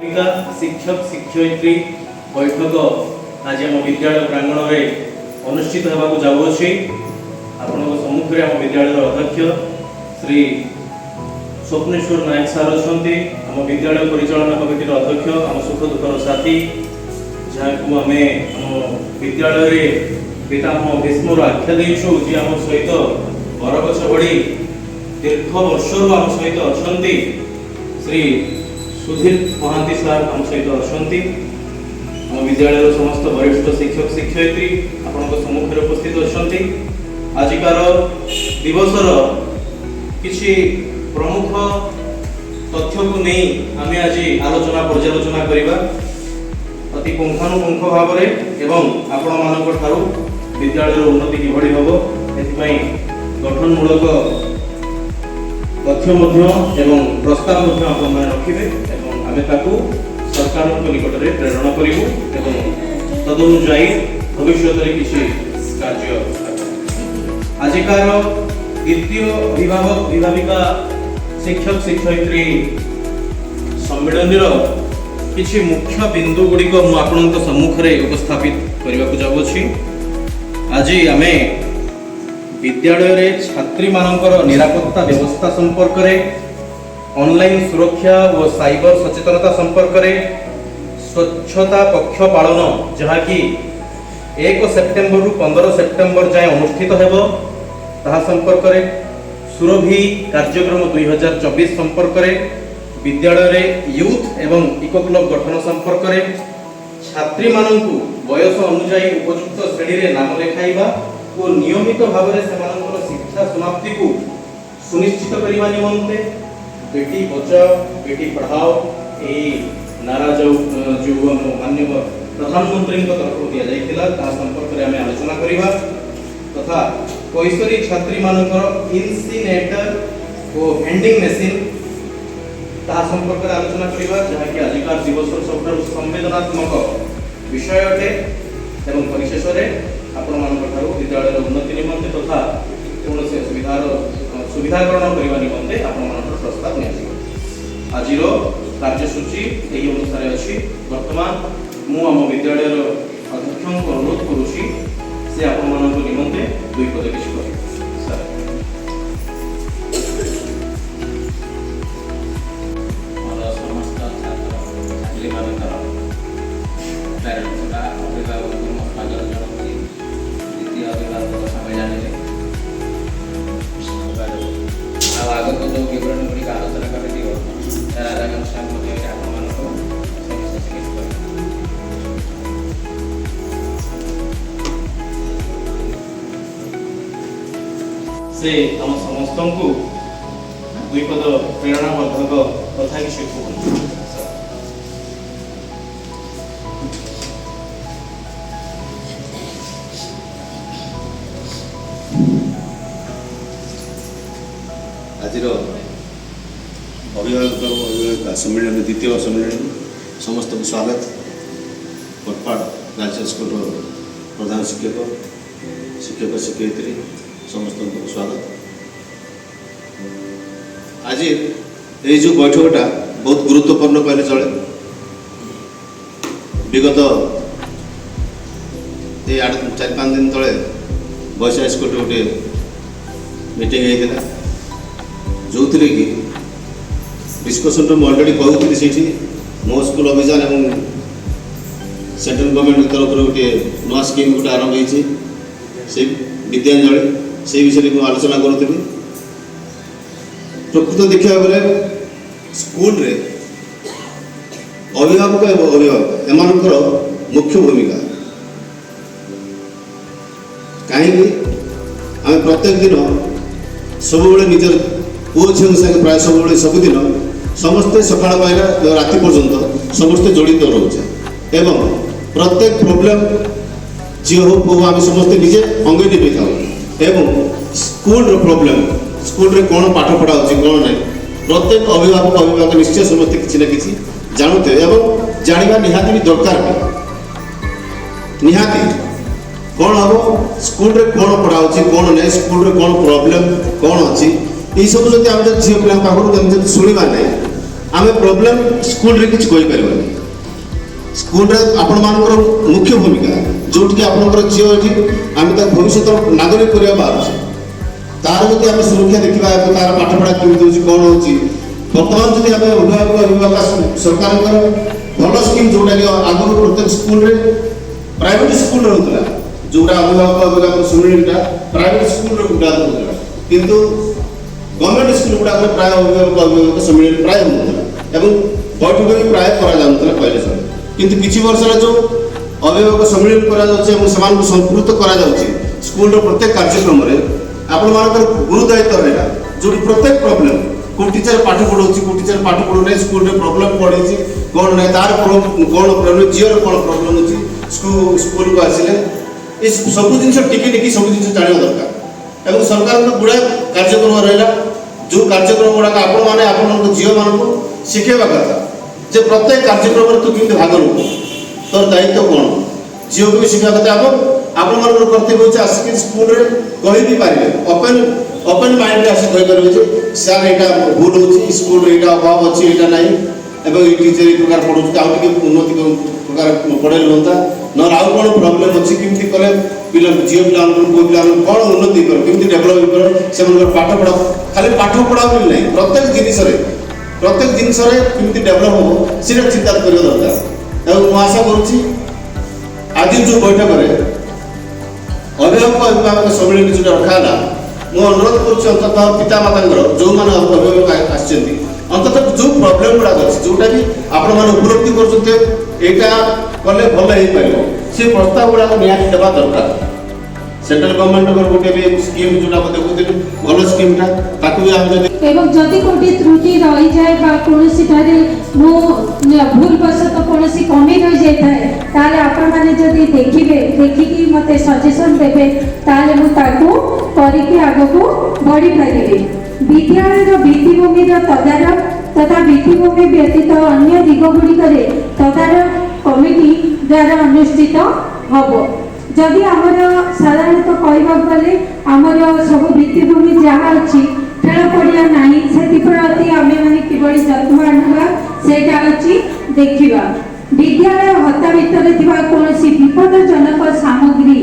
ଶିକ୍ଷକ ଶିକ୍ଷୟିତ୍ରୀ ବୈଠକ ଆଜି ଆମ ବିଦ୍ୟାଳୟ ପ୍ରାଙ୍ଗଣରେ ଅନୁଷ୍ଠିତ ହେବାକୁ ଯାଉଅଛି। ଆପଣଙ୍କ ସମ୍ମୁଖରେ ଆମ ବିଦ୍ୟାଳୟର ଅଧ୍ୟକ୍ଷ ଶ୍ରୀ ସ୍ୱପ୍ନେଶ୍ୱର ନାୟକ ସାର୍ ଅଛନ୍ତି। ଆମ ବିଦ୍ୟାଳୟ ପରିଚାଳନା କମିଟିର ଅଧ୍ୟକ୍ଷ, ଆମ ସୁଖ ଦୁଃଖର ସାଥୀ, ଯାହାକୁ ଆମେ ଆମ ବିଦ୍ୟାଳୟରେ ପିତାମହ ଭୀଷ୍ମର ଆଖ୍ୟା ଦେଇଛୁ, ଯିଏ ଆମ ସହିତ ବରଗଛ ଭଳି ଦୀର୍ଘ ବର୍ଷରୁ ଆମ ସହିତ ଅଛନ୍ତି, ଶ୍ରୀ ସୁଧୀର ମହାନ୍ତି ସାର୍ ଆମ ସହିତ ଅଛନ୍ତି। ଆମ ବିଦ୍ୟାଳୟର ସମସ୍ତ ବରିଷ୍ଠ ଶିକ୍ଷକ ଶିକ୍ଷୟିତ୍ରୀ ଆପଣଙ୍କ ସମ୍ମୁଖରେ ଉପସ୍ଥିତ ଅଛନ୍ତି। ଆଜିକାର ଦିବସର କିଛି ପ୍ରମୁଖ ତଥ୍ୟକୁ ନେଇ ଆମେ ଆଜି ଆଲୋଚନା ପର୍ଯ୍ୟାଲୋଚନା କରିବା ଅତି ପୁଙ୍ଖାନୁପୁଙ୍ଖ ଭାବରେ ଏବଂ ଆପଣମାନଙ୍କ ଠାରୁ ବିଦ୍ୟାଳୟର ଉନ୍ନତି କିଭଳି ହେବ ଏଥିପାଇଁ ଗଠନମୂଳକ ତଥ୍ୟ ମଧ୍ୟ ଏବଂ ପ୍ରସ୍ତାବ ମଧ୍ୟ ଆପଣମାନେ ରଖିବେ ଏବଂ ଆମେ ତାକୁ ସରକାରଙ୍କ ନିକଟରେ ପ୍ରେରଣ କରିବୁ ଏବଂ ତଦନୁଯାୟୀ ଭବିଷ୍ୟତରେ କିଛି କାର୍ଯ୍ୟ। ଆଜିକାର ଦ୍ୱିତୀୟ ଅଭିଭାବକ ଅଭିଭାବିକା ଶିକ୍ଷକ ଶିକ୍ଷୟିତ୍ରୀ ସମ୍ମିଳନୀର କିଛି ମୁଖ୍ୟ ବିନ୍ଦୁ ଗୁଡ଼ିକ ମୁଁ ଆପଣଙ୍କ ସମ୍ମୁଖରେ ଉପସ୍ଥାପିତ କରିବାକୁ ଯାଉଅଛି। ଆଜି ଆମେ ବିଦ୍ୟାଳୟରେ ଛାତ୍ରୀମାନଙ୍କର ନିରାପତ୍ତା ବ୍ୟବସ୍ଥା ସମ୍ପର୍କରେ, ଅନଲାଇନ୍ ସୁରକ୍ଷା ଓ ସାଇବର ସଚେତନତା ସମ୍ପର୍କରେ, ସ୍ୱଚ୍ଛତା ପକ୍ଷ ପାଳନ ଯାହାକି 1 ସେପ୍ଟେମ୍ବରରୁ 15 ସେପ୍ଟେମ୍ବର ଯାଏଁ ଅନୁଷ୍ଠିତ ହେବ ତାହା ସମ୍ପର୍କରେ, ସୁରଭି କାର୍ଯ୍ୟକ୍ରମ 2024 ସମ୍ପର୍କରେ, ବିଦ୍ୟାଳୟରେ ୟୁଥ୍ ଏବଂ ଇକୋ କ୍ଲବ ଗଠନ ସମ୍ପର୍କରେ, ଛାତ୍ରୀମାନଙ୍କୁ ବୟସ ଅନୁଯାୟୀ ଉପଯୁକ୍ତ ଶ୍ରେଣୀରେ ନାମ ଲେଖାଇବା ଓ ନିୟମିତ ଭାବରେ ସେମାନଙ୍କର ଶିକ୍ଷା ସମାପ୍ତିକୁ ସୁନିଶ୍ଚିତ କରିବା ନିମନ୍ତେ ବେଟି ବଚାଓ ବେଟି ପଢ଼ାଓ ଏହି ନାରା ଯେଉଁ ଆମ ମାନ୍ୟବର ପ୍ରଧାନମନ୍ତ୍ରୀଙ୍କ ତରଫରୁ ଦିଆଯାଇଥିଲା, ତାହା ସମ୍ପର୍କରେ ଆମେ ଆଲୋଚନା କରିବା ତଥା କୈଶୋରୀ ଛାତ୍ରୀମାନଙ୍କର ଇନସିନେଟର ଓ ଭେଣ୍ଡିଂ ମେସିନ୍ ତାହା ସମ୍ପର୍କରେ ଆଲୋଚନା କରିବା, ଯାହାକି ଆଜିକାର ଦିବସର ସବୁଠାରୁ ସମ୍ବେଦନାତ୍ମକ ବିଷୟ ଅଟେ। ଏବଂ ପରିଶେଷରେ ଆପଣମାନଙ୍କ ଠାରୁ ବିଦ୍ୟାଳୟର ଉନ୍ନତି ନିମନ୍ତେ ତଥା କୌଣସି ଅସୁବିଧାର ସୁବିଧାକରଣ କରିବା ନିମନ୍ତେ ଆପଣମାନଙ୍କର ପ୍ରସ୍ତାବ ନିଆଯିବ। ଆଜିର କାର୍ଯ୍ୟସୂଚୀ ଏହି ଅନୁସାରେ ଅଛି। ବର୍ତ୍ତମାନ ମୁଁ ଆମ ବିଦ୍ୟାଳୟର ଅଧ୍ୟକ୍ଷଙ୍କୁ ଅନୁରୋଧ କରୁଛି, ସେ ଆପଣମାନଙ୍କ ନିମନ୍ତେ ଦୁଇ ପଦ କିଛି କହିବେ। ସାର୍। ମୋର ସମସ୍ତ ଛାତ୍ର ଛାତ୍ରୀମାନଙ୍କର ପ୍ୟାରେଣ୍ଟସ୍ ବା ଅଭିଭାବକଙ୍କୁ ମୁଁ ସ୍ୱାଗତ ଜଣାଉଛି ଦ୍ୱିତୀୟ ଅଭିଭାବକ ସମ୍ମିଳନୀରେ। ଆଉ ଆଗକୁ ଯେଉଁ ବିବରଣୀ ଗୁଡ଼ିକ ଆଲୋଚନା କରାଯିବ, ରାଧାକାନ୍ତ ସାର୍ ମଧ୍ୟ ଆପଣମାନଙ୍କୁ ସବିଶେଷ କିଛି କହିବେ। ସେ ଆମ ସମସ୍ତଙ୍କୁ ଦୁଇ ପଦ ପ୍ରେରଣାବର୍ଦ୍ଧକ କଥା କିଛି କୁହନ୍ତୁ, ସାର୍। ଆଜିର ଅଭିଭାବକ ଓ ଅଭିଭାବିକା ସମ୍ମିଳନୀ, ଦ୍ୱିତୀୟ ସମ୍ମିଳନୀ, ସମସ୍ତଙ୍କୁ ସ୍ୱାଗତ। କୋଟପାଡ଼ ଗାର୍ଲସ ସ୍କୁଲର ପ୍ରଧାନ ଶିକ୍ଷକ, ଶିକ୍ଷକ ଶିକ୍ଷୟିତ୍ରୀ, ସମସ୍ତଙ୍କୁ ସ୍ୱାଗତ। ଆଜି ଏଇ ଯେଉଁ ବୈଠକଟା ବହୁତ ଗୁରୁତ୍ୱପୂର୍ଣ୍ଣ କହିଲେ ଚଳେ। ବିଗତ ଏଇ 4-5 ଦିନ ତଳେ ବୈଶାଖ ସ୍କୁଲରେ ଗୋଟିଏ ମିଟିଂ ହେଇଥିଲା, ଯେଉଁଥିରେ କି ଡିସ୍କସନ୍ରେ ମୁଁ ଅଲରେଡ଼ି କହୁଥିଲି, ସେଇଠି ମୋ ସ୍କୁଲ ଅଭିଯାନ ଏବଂ ସେଣ୍ଟ୍ରାଲ ଗଭର୍ଣ୍ଣମେଣ୍ଟ ତରଫରୁ ଗୋଟିଏ ନୂଆ ସ୍କିମ୍ ଗୋଟେ ଆରମ୍ଭ ହେଇଛି, ସେଇ ବିଦ୍ୟାଞ୍ଜଳି, ସେଇ ବିଷୟରେ ମୁଁ ଆଲୋଚନା କରୁଥିଲି। ପ୍ରକୃତ ଦେଖିବାକୁ ଗଲେ ସ୍କୁଲରେ ଅଭିଭାବକ ଏବଂ ଅଭିଭାବକ ଏମାନଙ୍କର ମୁଖ୍ୟ ଭୂମିକା। କାହିଁକି ଆମେ ପ୍ରତ୍ୟେକ ଦିନ ସବୁବେଳେ ନିଜର ପୁଅ ଝିଅଙ୍କ ସାଙ୍ଗେ ପ୍ରାୟ ସବୁବେଳେ ସବୁଦିନ ସମସ୍ତେ ସକାଳ ପାଇଲା ରାତି ପର୍ଯ୍ୟନ୍ତ ସମସ୍ତେ ଜଡ଼ିତ ରହୁଛେ ଏବଂ ପ୍ରତ୍ୟେକ ପ୍ରୋବ୍ଲେମ୍ ଝିଅ ହଉ ପୁଅ ହଉ ଆମେ ସମସ୍ତେ ନିଜେ ଅଙ୍ଗେ ନିଭେଇଥାଉ। ଏବଂ ସ୍କୁଲର ପ୍ରୋବ୍ଲେମ୍, ସ୍କୁଲରେ କ'ଣ ପାଠ ପଢ଼ା ହେଉଛି କ'ଣ ନାହିଁ, ପ୍ରତ୍ୟେକ ଅଭିଭାବକ ଅଭିଭାବକ ନିଶ୍ଚୟ ସମସ୍ତେ କିଛି ନା କିଛି ଜାଣୁଥିବେ ଏବଂ ଜାଣିବା ନିହାତି ବି ଦରକାର ବି ନିହାତି। କ'ଣ ହେବ, ସ୍କୁଲରେ କ'ଣ ପଢ଼ା ହେଉଛି କ'ଣ ନାହିଁ, ସ୍କୁଲରେ କ'ଣ ପ୍ରୋବ୍ଲେମ୍ କ'ଣ ଅଛି, ଏଇସବୁ ଯଦି ଆମେ ଯଦି ଝିଅ ପିଲାଙ୍କ ପାଖରୁ ଆମେ ଯଦି ଶୁଣିବା ନାହିଁ, ଆମେ ପ୍ରୋବ୍ଲେମ୍ ସ୍କୁଲରେ କିଛି କହିପାରିବାନି। ସ୍କୁଲରେ ଆପଣମାନଙ୍କର ମୁଖ୍ୟ ଭୂମିକା, ଯେଉଁଠିକି ଆପଣଙ୍କର ଝିଅ ଏଠି ଆମେ ତାକୁ ଭବିଷ୍ୟତର ନାଗରିକ କରିବା ବାହାରୁଛେ, ତାର ଯଦି ଆମେ ସୁରକ୍ଷା ଦେଖିବା ଏବଂ ତାର ପାଠପଢ଼ା କେମିତି ହେଉଛି, କ'ଣ ହେଉଛି। ବର୍ତ୍ତମାନ ଯଦି ଆମେ ଅଭିଭାବକ ଅଭିଭାବିକା, ସରକାରଙ୍କର ଭଲ ସ୍କିମ୍, ଯେଉଁଟାକି ଆଗରୁ ପ୍ରତ୍ୟେକ ସ୍କୁଲରେ, ପ୍ରାଇଭେଟ ସ୍କୁଲରେ ହେଉଥିଲା, ଯେଉଁଟା ଅଭିଭାବକ ଅଭିଭାବକ ସମ୍ମିଳନୀଟା ପ୍ରାଇଭେଟ ସ୍କୁଲରେ ଗୁଡ଼ାକ ହେଉଥିଲା, କିନ୍ତୁ ଗଭର୍ଣ୍ଣମେଣ୍ଟ ସ୍କୁଲ ଗୁଡ଼ାକରେ ପ୍ରାୟ ଅଭିଭାବକ ଅଭିଭାବକ ସମ୍ମିଳନୀ ପ୍ରାୟ ହେଉନଥିଲା ଏବଂ ବୈଠକ ବି ପ୍ରାୟ କରାଯାଉନଥିଲା କହିଲେ ଚଳେ। କିନ୍ତୁ କିଛି ବର୍ଷ ହେଲା ଯେଉଁ ଅଭିଭାବକ ସମ୍ମିଳନୀ କରାଯାଉଛି ଏବଂ ସେମାନଙ୍କୁ ସମ୍ପୃକ୍ତ କରାଯାଉଛି ସ୍କୁଲର ପ୍ରତ୍ୟେକ କାର୍ଯ୍ୟକ୍ରମରେ, ଆପଣମାନଙ୍କର ଗୁରୁ ଦାୟିତ୍ୱ ରହିଲା, ଯେଉଁଠି ପ୍ରତ୍ୟେକ ପ୍ରୋବ୍ଲେମ୍, କେଉଁ ଟିଚର ପାଠ ପଢ଼ଉଛି, କେଉଁ ଟିଚର ପାଠ ପଢ଼ଉନାହିଁ, ସ୍କୁଲରେ ପ୍ରୋବ୍ଲେମ୍ କ'ଣ ହେଇଛି, କ'ଣ ନାହିଁ, ତାର କ'ଣ ପ୍ରୋବ୍ଲେମ୍, ଝିଅର କ'ଣ ପ୍ରୋବ୍ଲେମ୍ ଅଛି, ସ୍କୁଲକୁ ଆସିଲେ ଏ ସବୁ ଜିନିଷ ଟିକେ ଟିକେ ସବୁ ଜିନିଷ ଜାଣିବା ଦରକାର। ଏବଂ ସରକାରଙ୍କ ଗୁଡ଼ାଏ କାର୍ଯ୍ୟକ୍ରମ ରହିଲା, ଯେଉଁ କାର୍ଯ୍ୟକ୍ରମ ଗୁଡ଼ାକ ଆପଣମାନେ ଆପଣଙ୍କ ଝିଅମାନଙ୍କୁ ଶିଖେଇବା କଥା ଯେ ପ୍ରତ୍ୟେକ କାର୍ଯ୍ୟକ୍ରମରେ ତୁ କେମିତି ଭାଗ ନେବୁ, ତୋର ଦାୟିତ୍ୱ କ'ଣ, ଝିଅକୁ ବି ଶିଖିବା କଥା। ଏବଂ ଆପଣମାନଙ୍କର କର୍ତ୍ତବ୍ୟ ହେଉଛି ଆସିକି ସ୍କୁଲରେ କହି ବି ପାରିବେ, ଓପେନ୍ ମାଇଣ୍ଡରେ ଆସି କହିପାରିବେ ଯେ ସାର୍, ଏଇଟା ଭୁଲ ହେଉଛି, ସ୍କୁଲରେ ଏଇଟା ଅଭାବ ଅଛି, ଏଇଟା ନାହିଁ ଏବଂ ଏଇ ଟିଚର ଏଇ ପ୍ରକାର ପଢ଼ଉଛନ୍ତି, ଆଉ ଟିକେ ଉନ୍ନତି ପ୍ରକାର ପଢ଼େଇଲେ ହୁଅନ୍ତା, ନହେଲେ ଆଉ କ'ଣ ପ୍ରୋବ୍ଲେମ୍ ଅଛି, କେମିତି କଲେ ପିଲା, ଝିଅ ପିଲାମାନଙ୍କର, ପୁଅ ପିଲାମାନଙ୍କର କ'ଣ ଉନ୍ନତି ହେଇପାରିବ, କେମିତି ଡେଭଲପ୍ ହେଇପାରିବ ସେମାନଙ୍କର ପାଠ ପଢ଼ା। ଖାଲି ପାଠ ପଢ଼ା ବୋଲି ନାହିଁ, ପ୍ରତ୍ୟେକ ଜିନିଷରେ କେମିତି ଡେଭଲପ୍ ହେବ, ସେଇଟା ଚିନ୍ତା କରିବା ଦରକାର। ଏବଂ ମୁଁ ଆଶା କରୁଛି ଆଜି ଯେଉଁ ବୈଠକରେ ଅଭିଭାବକ ଅଭିଭାବକ ସମ୍ମିଳନୀ ଯେଉଁଟା ରଖା ହେଲା, ମୁଁ ଅନୁରୋଧ କରୁଛି ଅନ୍ତତଃ ପିତାମାତାଙ୍କର, ଯେଉଁମାନେ ଅଭିଭାବକ ଆସିଛନ୍ତି, ଅନ୍ତତଃ ଯେଉଁ ପ୍ରୋବ୍ଲେମ୍ ଗୁଡ଼ାକ ଅଛି, ଯେଉଁଟା ବି ଆପଣମାନେ ଉପଲବ୍ଧି କରୁଛନ୍ତି ଏଇଟା କଲେ ଭଲ ହେଇପାରିବ, ସେ ପ୍ରସ୍ତାବ ଗୁଡ଼ାକ ନିହାତି ଦେବା ଦରକାର। ସେଣ୍ଟ୍ରାଲ ଗଭର୍ଣ୍ଣମେଣ୍ଟଙ୍କର ଗୋଟେ ବି ସ୍କିମ୍ ଯେଉଁଟା ମୁଁ ଦେଖୁଥିଲି, ଭଲ ସ୍କିମ୍ଟା, ତାକୁ ବି ଆମେ ଯଦି ଏବଂ ଯଦି କୋଉଠି ତ୍ରୁଟି ରହିଯାଏ ବା କୌଣସିଠାରେ ମୁଁ ଭୁଲବଶତଃ କୌଣସି କମି ରହିଯାଇଥାଏ, ତାହେଲେ ଆପଣମାନେ ଯଦି ଦେଖିବେ, ଦେଖିକି ମୋତେ ସଜେସନ୍ ଦେବେ, ତାହେଲେ ମୁଁ ତାକୁ କରିକି ଆଗକୁ ବଢ଼ିପାରିବି। ବିଦ୍ୟାଳୟର ଭିତ୍ତିଭୂମିର ତଦାରଖ ତଥା ଭିତ୍ତିଭୂମି ବ୍ୟତୀତ ଅନ୍ୟ ଦିଗ ଗୁଡ଼ିକରେ ତଦାରଖ କମିଟି ଦ୍ୱାରା ଅନୁଷ୍ଠିତ ହେବ। ଯଦି ଆମର ସାଧାରଣତଃ କହିବାକୁ ଗଲେ ଆମର ସବୁ ଭିତ୍ତିଭୂମି ଯାହା ଅଛି, ଖେଳ ପଡ଼ିଆ ନାହିଁ, ସେଥିପ୍ରତି ଆମେମାନେ କିଭଳି ଯତ୍ନ ଆଣିବା, ସେଇଟା ଅଛି ଦେଖିବା। ବିଦ୍ୟାଳୟ ହତା ଭିତରେ ଥିବା କୌଣସି ବିପଦଜନକ ସାମଗ୍ରୀ,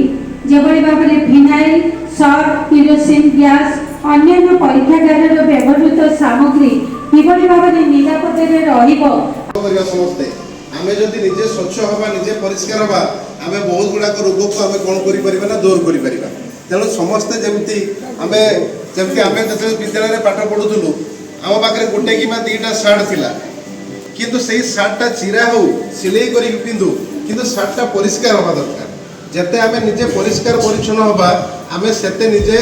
ଯେଭଳି ଭାବରେ ଫିନାଇଲ, ସର୍ଫ, କିରୋସିନ, ଗ୍ୟାସ୍, ଅନ୍ୟାନ୍ୟ ପରୀକ୍ଷାଗାରର ବ୍ୟବହୃତ ସାମଗ୍ରୀ କିଭଳି ଭାବରେ ନିରାପଦରେ ରହିବ। କରିବା ସମସ୍ତେ। ଆମେ ଯଦି ନିଜେ ସ୍ୱଚ୍ଛ ହେବା, ନିଜେ ପରିଷ୍କାର ହେବା, ଆମେ ବହୁତ ଗୁଡ଼ାକ ରୋଗକୁ ଆମେ କ'ଣ କରିପାରିବା ନା ଦୂର କରିପାରିବା। ତେଣୁ ସମସ୍ତେ ଯେମିତି ଆମେ ଯେତେବେଳେ ବିଦ୍ୟାଳୟରେ ପାଠ ପଢ଼ୁଥିଲୁ, ଆମ ପାଖରେ ଗୋଟେ କିମ୍ବା ଦୁଇଟା ସାର୍ଟ ଥିଲା, କିନ୍ତୁ ସେଇ ସାର୍ଟଟା ଚିରା ହଉ, ସିଲେଇ କରିକି ପିନ୍ଧୁ, କିନ୍ତୁ ସାର୍ଟଟା ପରିଷ୍କାର ହେବା ଦରକାର। ଯେତେ ଆମେ ନିଜେ ପରିଷ୍କାର ପରିଚ୍ଛନ୍ନ ହେବା, ଆମେ ସେତେ ନିଜେ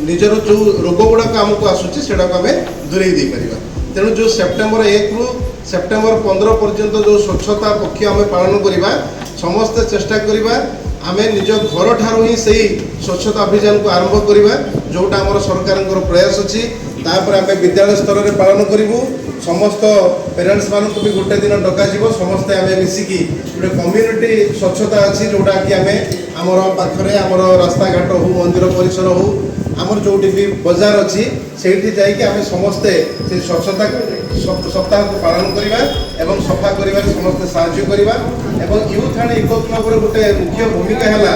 ନିଜର ଯେଉଁ ରୋଗ ଗୁଡ଼ାକ ଆମକୁ ଆସୁଛି, ସେଟାକୁ ଆମେ ଦୂରେଇ ଦେଇପାରିବା। ତେଣୁ ଯେଉଁ ସେପ୍ଟେମ୍ବର 1ରୁ ସେପ୍ଟେମ୍ବର 15 ପର୍ଯ୍ୟନ୍ତ ଯେଉଁ ସ୍ୱଚ୍ଛତା ପକ୍ଷ ଆମେ ପାଳନ କରିବା, ସମସ୍ତେ ଚେଷ୍ଟା କରିବା ଆମେ ନିଜ ଘରଠାରୁ ହିଁ ସେଇ ସ୍ୱଚ୍ଛତା ଅଭିଯାନକୁ ଆରମ୍ଭ କରିବା, ଯେଉଁଟା ଆମର ସରକାରଙ୍କର ପ୍ରୟାସ ଅଛି। ତାପରେ ଆମେ ବିଦ୍ୟାଳୟ ସ୍ତରରେ ପାଳନ କରିବୁ। ସମସ୍ତ ପ୍ୟାରେଣ୍ଟସ୍ ମାନଙ୍କୁ ବି ଗୋଟେ ଦିନ ଡକାଯିବ। ସମସ୍ତେ ଆମେ ମିଶିକି ଗୋଟେ କମ୍ୟୁନିଟି ସ୍ୱଚ୍ଛତା ଅଛି, ଯେଉଁଟାକି ଆମେ ଆମର ପାଖରେ ଆମର ରାସ୍ତାଘାଟ ହଉ, ମନ୍ଦିର ପରିସର ହଉ, ଆମର ଯେଉଁଠି ବି ବଜାର ଅଛି, ସେଇଠି ଯାଇକି ଆମେ ସମସ୍ତେ ସେଇ ସ୍ୱଚ୍ଛତା ସପ୍ତାହକୁ ପାଳନ କରିବା ଏବଂ ସଫା କରିବାରେ ସମସ୍ତେ ସାହାଯ୍ୟ କରିବା। ଏବଂ ୟୁଥ୍ ଆଣ୍ଡ ଇକୋ କ୍ଲବର ଗୋଟେ ମୁଖ୍ୟ ଭୂମିକା ହେଲା,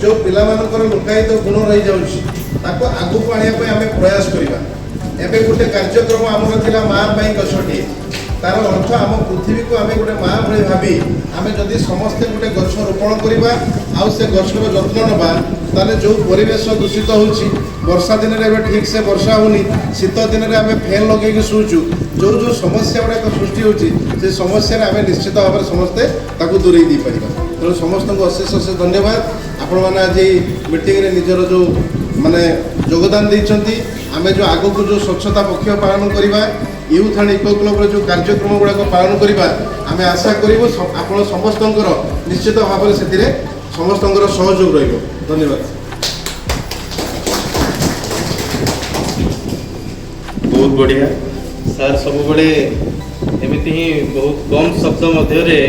ଯେଉଁ ପିଲାମାନଙ୍କର ଲୁକାୟିତ ଗୁଣ ରହିଯାଉଛି, ତାକୁ ଆଗକୁ ଆଣିବା ପାଇଁ ଆମେ ପ୍ରୟାସ କରିବା। ଏବେ ଗୋଟେ କାର୍ଯ୍ୟକ୍ରମ ଆମର ଥିଲା ମା ପାଇଁ ଗଛଟିଏ। ତାର ଅର୍ଥ, ଆମ ପୃଥିବୀକୁ ଆମେ ଗୋଟେ ମା ଭଳି ଭାବି ଆମେ ଯଦି ସମସ୍ତେ ଗୋଟେ ଗଛ ରୋପଣ କରିବା ଆଉ ସେ ଗଛର ଯତ୍ନ ନେବା, ତାହେଲେ ଯେଉଁ ପରିବେଶ ଦୂଷିତ ହେଉଛି, ବର୍ଷା ଦିନରେ ଏବେ ଠିକ୍ ସେ ବର୍ଷା ହେଉନି, ଶୀତ ଦିନରେ ଆମେ ଫ୍ୟାନ୍ ଲଗେଇକି ଶୋଉଛୁ, ଯେଉଁ ଯେଉଁ ସମସ୍ୟା ଗୁଡ଼ାକ ସୃଷ୍ଟି ହେଉଛି, ସେ ସମସ୍ୟାରେ ଆମେ ନିଶ୍ଚିତ ଭାବରେ ସମସ୍ତେ ତାକୁ ଦୂରେଇ ଦେଇପାରିବା। ତେଣୁ ସମସ୍ତଙ୍କୁ ଅଶେଷ ଅଶେଷ ଧନ୍ୟବାଦ। ଆପଣମାନେ ଆଜି ମିଟିଂରେ ନିଜର ଯେଉଁ ମାନେ ଯୋଗଦାନ ଦେଇଛନ୍ତି, ଆମେ ଯେଉଁ ଆଗକୁ ଯେଉଁ ସ୍ୱଚ୍ଛତା ପକ୍ଷ ପାଳନ କରିବା, ୟୁଥ୍ ଆଣ୍ଡ ଇକୋ କ୍ଲବର ଯେଉଁ କାର୍ଯ୍ୟକ୍ରମ ଗୁଡ଼ାକ ପାଳନ କରିବା, ଆମେ ଆଶା କରିବୁ ଆପଣ ସମସ୍ତଙ୍କର ନିଶ୍ଚିତ ଭାବରେ ସେଥିରେ ସମସ୍ତଙ୍କର ସହଯୋଗ ରହିବ। ଧନ୍ୟବାଦ। ବହୁତ ବଢ଼ିଆ ସାର୍। ସବୁବେଳେ ଏମିତି ହିଁ ବହୁତ କମ୍ ଶବ୍ଦ ମଧ୍ୟରେ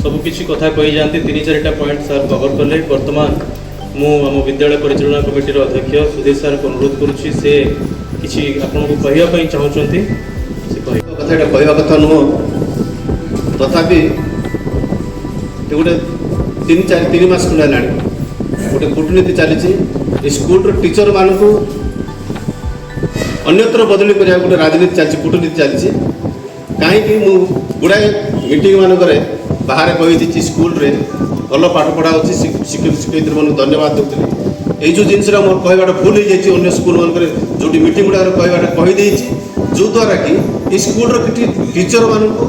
ସବୁ କିଛି କଥା କହିଯାଆନ୍ତି। ତିନି ଚାରିଟା ପଏଣ୍ଟ ସାର୍ କଭର କଲେ। ବର୍ତ୍ତମାନ ମୁଁ ଆମ ବିଦ୍ୟାଳୟ ପରିଚାଳନା କମିଟିର ଅଧ୍ୟକ୍ଷ ସୁଧୀର ସାର୍ଙ୍କୁ ଅନୁରୋଧ କରୁଛି, ସେ କିଛି ଆପଣଙ୍କୁ କହିବା ପାଇଁ ଚାହୁଁଛନ୍ତି, ସେ କହିବେ। କଥା, ଏଇଟା କହିବା କଥା ନୁହଁ, ତଥାପି ଏ ଗୋଟେ ତିନି ଚାରି 3 ମାସ ଖଣ୍ଡେ ହେଲାଣି ଗୋଟେ କୂଟନୀତି ଚାଲିଛି। ଏ ସ୍କୁଲର ଟିଚରମାନଙ୍କୁ ଅନ୍ୟତ୍ର ବଦଳି କରିବାକୁ ଗୋଟେ ରାଜନୀତି ଚାଲିଛି, କୂଟନୀତି ଚାଲିଛି। କାହିଁକି ମୁଁ ଗୁଡ଼ାଏ ମିଟିଂ ମାନଙ୍କରେ ବାହାରେ କହିଦେଇଛି, ସ୍କୁଲରେ ଭଲ ପାଠ ପଢ଼ା ହେଉଛି, ଶିକ୍ଷକ ଶିକ୍ଷୟିତ୍ରୀମାନଙ୍କୁ ଧନ୍ୟବାଦ ଦେଉଥିଲି। ଏଇ ଯେଉଁ ଜିନିଷଟା ମୋର କହିବାଟା ଭୁଲ ହେଇଯାଇଛି, ଅନ୍ୟ ସ୍କୁଲମାନଙ୍କରେ ଯେଉଁଠି ମିଟିଂ ଗୁଡ଼ାକରେ କହିବାଟା କହିଦେଇଛି, ଯେଉଁଦ୍ୱାରା କି ଏଇ ସ୍କୁଲର କିଛି ଟିଚରମାନଙ୍କୁ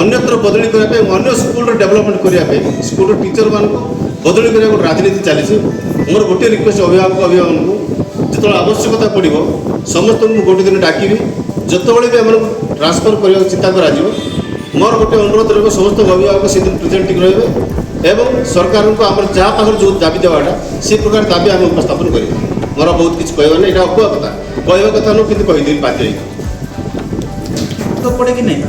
ଅନ୍ୟତ୍ର ବଦଳି କରିବା ପାଇଁ, ଅନ୍ୟ ସ୍କୁଲର ଡେଭଲପମେଣ୍ଟ କରିବା ପାଇଁ ସ୍କୁଲର ଟିଚରମାନଙ୍କୁ ବଦଳି କରିବା ଗୋଟେ ରାଜନୀତି ଚାଲିଛି। ମୋର ଗୋଟିଏ ରିକ୍ୱେଷ୍ଟ ଅଭିଭାବକ ଅଭିଭାବକଙ୍କୁ, ଯେତେବେଳେ ଆବଶ୍ୟକତା ପଡ଼ିବ ସମସ୍ତଙ୍କୁ ମୁଁ ଗୋଟେ ଦିନ ଡାକିବି। ଯେତେବେଳେ ବି ଏମାନଙ୍କୁ ଟ୍ରାନ୍ସଫର୍ କରିବାକୁ ଚିନ୍ତା କରାଯିବ, ମୋର ଗୋଟେ ଅନୁରୋଧ ରହିବ, ସମସ୍ତ ଅଭିଭାବକ ସେଦିନ ପ୍ରେଜେଣ୍ଟ ରହିବେ ଏବଂ ସରକାରଙ୍କୁ ଆମର ଯାହା ପାଖରେ ଯେଉଁ ଦାବି ଦେବାଟା, ସେ ପ୍ରକାର ଦାବି ଆମେ ଉପସ୍ଥାପନ କରିବୁ। ମୋର ବହୁତ କିଛି କହିବାର ନାହିଁ। ଏଇଟା ଅକୁହା କଥା, କହିବା କଥା ନୁହଁ, କିନ୍ତୁ କହିଦେବି ବାଧ୍ୟ ହେଇକି। ତ ପଡ଼େ କି ନାହିଁ,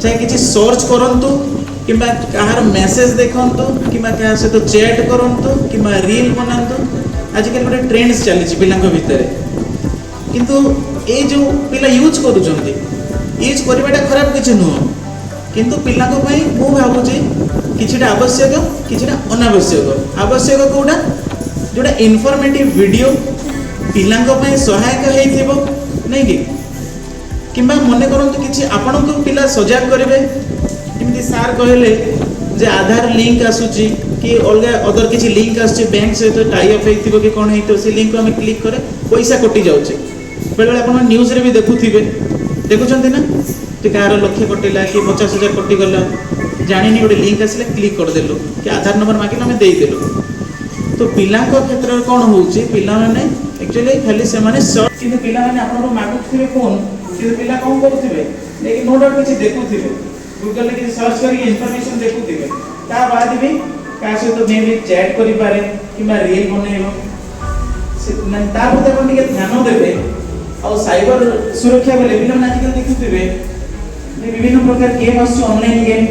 ଚାହେ କିଛି ସର୍ଚ୍ଚ କରନ୍ତୁ କିମ୍ବା କାହାର ମେସେଜ ଦେଖନ୍ତୁ କିମ୍ବା କାହା ସହିତ ଚ୍ୟାଟ୍ କରନ୍ତୁ କିମ୍ବା ରିଲ୍ ବନାନ୍ତୁ, ଆଜିକାଲି ଗୋଟେ ଟ୍ରେଣ୍ଡସ୍ ଚାଲିଛି ପିଲାଙ୍କ ଭିତରେ। କିନ୍ତୁ ଏଇ ଯେଉଁ ପିଲା ୟୁଜ୍ କରୁଛନ୍ତି, ୟୁଜ୍ କରିବାଟା ଖରାପ କିଛି ନୁହଁ, କିନ୍ତୁ ପିଲାଙ୍କ ପାଇଁ ମୁଁ ଭାବୁଛି କିଛିଟା ଆବଶ୍ୟକ, କିଛିଟା ଅନାବଶ୍ୟକ। ଆବଶ୍ୟକ କେଉଁଟା? ଯେଉଁଟା ଇନଫର୍ମେଟିଭ୍ ଭିଡ଼ିଓ ପିଲାଙ୍କ ପାଇଁ ସହାୟକ ହେଇଥିବ, ନାଇଁ କି? କିମ୍ବା ମନେ କରନ୍ତୁ କିଛି ଆପଣଙ୍କୁ ପିଲା ସଜାଗ କରିବେ, ଯେମିତି ସାର୍ କହିଲେ ଯେ ଆଧାର ଲିଙ୍କ ଆସୁଛି କି ଅଲଗା ଅଦର କିଛି ଲିଙ୍କ ଆସୁଛି, ବ୍ୟାଙ୍କ ସହିତ ଟାଇ ଅପ୍ ହେଇଥିବ କି କ'ଣ ହେଇଥିବ, ସେ ଲିଙ୍କକୁ ଆମେ କ୍ଲିକ୍ କରେ ପଇସା କଟି ଯାଉଛି। ବେଳେବେଳେ ଆପଣ ନ୍ୟୁଜ୍ରେ ବି ଦେଖୁଥିବେ, ଦେଖୁଛନ୍ତି ନା, ଯେ କାହାର ଲକ୍ଷେ କଟିଲା କି 50,000 କଟିଗଲା, ଜାଣିନି ଗୋଟେ ଲିଙ୍କ ଆସିଲା କ୍ଲିକ୍ କରିଦେଲୁ କି ଆଧାର ନମ୍ବର ମାଗିଲେ ଆମେ ଦେଇଦେଲୁ। ତ ପିଲାଙ୍କ କ୍ଷେତ୍ରରେ କ'ଣ ହେଉଛି, ପିଲାମାନେ ଆକ୍ଚୁଆଲି ଖାଲି ସେମାନେ ସର୍ଟ, କିନ୍ତୁ ପିଲାମାନେ ଆପଣଙ୍କୁ ମାଗୁଥିବେ ଫୋନ୍, କିନ୍ତୁ ପିଲା କ'ଣ କରୁଥିବେ ନେଇକି ନୋ ଡାଉଟ୍ କିଛି ଦେଖୁଥିବେ, ଗୁଗଲରେ କିଛି ସର୍ଚ୍ଚ କରିକି ଇନଫର୍ମେସନ୍ ଦେଖୁଥିବେ। ତା ବାଦ ବି କାହା ସହିତ ମେ ବି ଚ୍ୟାଟ୍ କରିପାରେ କିମ୍ବା ରିଲ୍ ବନେଇବ ସେ, ମାନେ ତା ପ୍ରତି ଆପଣ ଟିକେ ଧ୍ୟାନ ଦେବେ। ଆଉ ସାଇବର ସୁରକ୍ଷା ବୋଲେ ପିଲାମାନେ ଆଜିକାଲି ଦେଖୁଥିବେ ଯେ ବିଭିନ୍ନ ପ୍ରକାର ଗେମ୍ ଆସୁଛି, ଅନଲାଇନ୍ ଗେମ୍,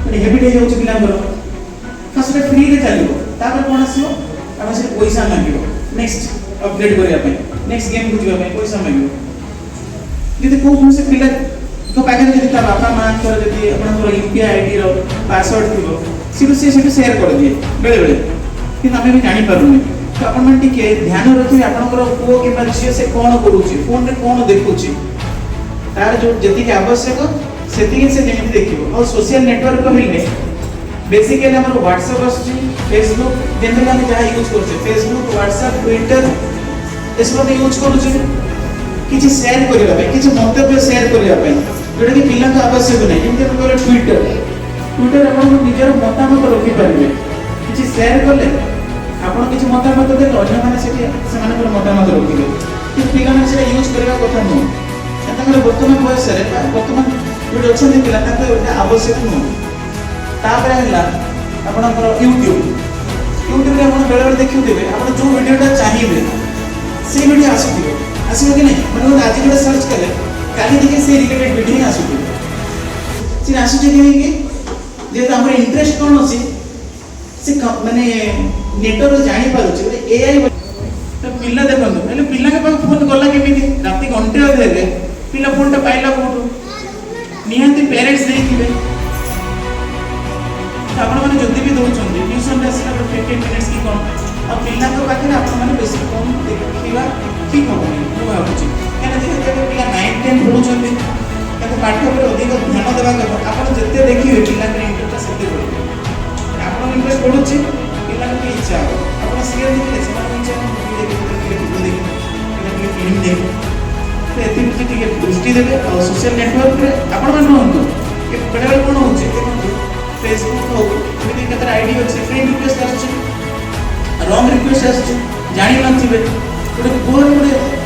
ମାନେ ହେବିଟ୍ ହେଇଯାଉଛି ପିଲାଙ୍କର। ଫାର୍ଷ୍ଟ ସେଟା ଫ୍ରିରେ ଚାଲିବ, ତାପରେ କ'ଣ ଆସିବ, ଆମେ ସେଠି ପଇସା ମାଗିବ, ନେକ୍ସଟ ଅପଗ୍ରେଡ୍ କରିବା ପାଇଁ, ନେକ୍ସଟ ଗେମ୍କୁ ଯିବା ପାଇଁ ପଇସା ମାଗିବ। ଯଦି କେଉଁ କୌଣସି ପିଲାଙ୍କ ପାଖରେ ଯଦି ତା ବାପା ମାଆଙ୍କର ଯଦି ଆପଣଙ୍କର ୟୁପିଆଇ ଆଇଡିର ପାସୱାର୍ଡ ଥିବ, ସେଠୁ ସିଏ ସେଠୁ ସେୟାର କରିଦିଏ ବେଳେବେଳେ, କିନ୍ତୁ ଆମେ ବି ଜାଣିପାରୁନି। ତ ଆପଣମାନେ ଟିକେ ଧ୍ୟାନ ରଖିବେ, ଆପଣଙ୍କର ପୁଅ କିମ୍ବା ଝିଅ ସେ କ'ଣ କରୁଛି, ଫୋନରେ କ'ଣ ଦେଖୁଛି, ତାର ଯୋଉ ଯେତିକି ଆବଶ୍ୟକ ସେତିକି ସେ ଯେମିତି ଦେଖିବ। ଆଉ ସୋସିଆଲ ନେଟୱାର୍କ କହିଲେ ବେସିକାଲି ଆମର ହ୍ୱାଟ୍ସଆପ୍ ଆସୁଛି, ଫେସବୁକ୍, ଜେନେରାଲି ଆମେ ଯାହା ୟୁଜ୍ କରୁଛେ, ଫେସବୁକ୍, ହ୍ୱାଟ୍ସଆପ୍, ଟ୍ୱିଟର, ଏସବୁ ଆମେ ୟୁଜ୍ କରୁଛେ କିଛି ସେୟାର କରିବା ପାଇଁ, କିଛି ମନ୍ତବ୍ୟ ସେୟାର କରିବା ପାଇଁ, ଯୋଉଟାକି ପିଲାଙ୍କ ଆବଶ୍ୟକ ନାହିଁ। ଯେମିତି ଆମେ କହିଲେ ଟ୍ୱିଟର, ଟ୍ୱିଟର ଆପଣଙ୍କ ନିଜର ମତାମତ ରଖିପାରିବେ। କିଛି ସେୟାର କଲେ ଆପଣ କିଛି ମତାମତ ଦେଲେ ଅନ୍ୟମାନେ ସେଠି ସେମାନଙ୍କର ମତାମତ ରଖିବେ। କିନ୍ତୁ ପିଲାମାନେ ସେଟା ୟୁଜ୍ କରିବା କଥା ନୁହଁ, କାରଣ ତାଙ୍କର ବର୍ତ୍ତମାନ ବୟସରେ ବା ବର୍ତ୍ତମାନ ଯୋଉଠି ଅଛନ୍ତି ପିଲା, ତାଙ୍କ ଏଇଟା ଆବଶ୍ୟକ ନୁହଁ। ତାପରେ ହେଲା ଆପଣଙ୍କର ୟୁଟ୍ୟୁବ। ୟୁଟ୍ୟୁବରେ ଆପଣ ବେଳେବେଳେ ଦେଖୁଥିବେ, ଆପଣ ଯୋଉ ଭିଡ଼ିଓଟା ଚାହିଁବେ ସେଇ ଭିଡ଼ିଓ ଆସୁଥିବ, ଆସିବ କି ନାହିଁ? ମାନେ କୁହନ୍ତୁ, ଆଜି ଯୋଉଟା ସର୍ଚ୍ଚ କଲେ କାଲି ଦେଖେ ସେଇ ରିଲେଟେଡ୍ ଭିଡ଼ିଓ ହିଁ ଆସୁଥିବ। ସେ ଆସୁଛି କାହିଁକି? ଯେହେତୁ ଆମର ଇଣ୍ଟରେଷ୍ଟ କ'ଣ ଅଛି, ସେ ମାନେ ନେଟୱାର୍କ ଜାଣିପାରୁଛି, ଗୋଟେ ଏଆଇ। ତ ପିଲା ଦେଖନ୍ତୁ, ହେଲେ ପିଲାଙ୍କ ପାଖକୁ ଫୋନ୍ ଗଲା କେମିତି? ରାତି ଘଣ୍ଟେ ଅଧେରେ ପିଲା ଫୋନ୍ଟା ପାଇଲା କୋଉଠୁ? ନିହାତି ପ୍ୟାରେଣ୍ଟସ୍ ଦେଇଥିବେ। ତ ଆପଣମାନେ ଯଦି ବି ଦେଉଛନ୍ତି, ଟ୍ୟୁସନରେ ଆସିଲା ପରେ 15 ମିନିଟ୍ସ କି କ'ଣ, ଆଉ ପିଲାଙ୍କ ପାଖରେ ଆପଣମାନେ ବେଶୀ ଫୋନ୍ ଦେଖିବା ଠିକ୍ ହେବନି ମୁଁ ଭାବୁଛି। କାହିଁକିନା ଯେହେତୁ ଏବେ ପିଲା 9 10 ପଢ଼ୁଛନ୍ତି, ତାଙ୍କୁ ପାଠ ଉପରେ ଅଧିକ ଧ୍ୟାନ ଦେବା କଥା। ଆପଣ ଯେତେ ଦେଖିବେ, ପିଲାଙ୍କର ଇଣ୍ଟରେଷ୍ଟଟା ସେତେ ବଢ଼ିବ। ଆପଣଙ୍କ ଇଣ୍ଟରେଷ୍ଟ ବଢ଼ୁଛି, ପିଲାଙ୍କୁ ବି ଇଚ୍ଛା ହେବ। ଆପଣ ସିରିଏଲ୍ ଦେଖିଲେ ସେମାନଙ୍କୁ ଇଚ୍ଛା ହେବ ମୁଭି ଦେଖିବେ, ଟିକେ ଭିଡ଼ିଓ ଦେଖିବେ କିମ୍ବା ଟିକେ ଫିଲ୍ମ ଦେଖିବେ। ତ ଏଥିପ୍ରତି ଟିକେ ଦୃଷ୍ଟି ଦେବେ। ଆଉ ସୋସିଆଲ ନେଟୱାର୍କରେ ଆପଣମାନେ ରୁହନ୍ତୁ, ବେଳେବେଳେ କ'ଣ ହେଉଛି ଦେଖନ୍ତୁ, ଫେସବୁକ୍ ହଉ, ଏମିତି କେତେଟା ଆଇଡି ଅଛି, ଫ୍ରେଣ୍ଡ ରିକ୍ୱେଷ୍ଟ ଆସୁଛି, ରଙ୍ଗ ରିକ୍ୱେଷ୍ଟ ଆସୁଛି, ଜାଣିନଥିବେ। ଗୋଟେ ପୁଅର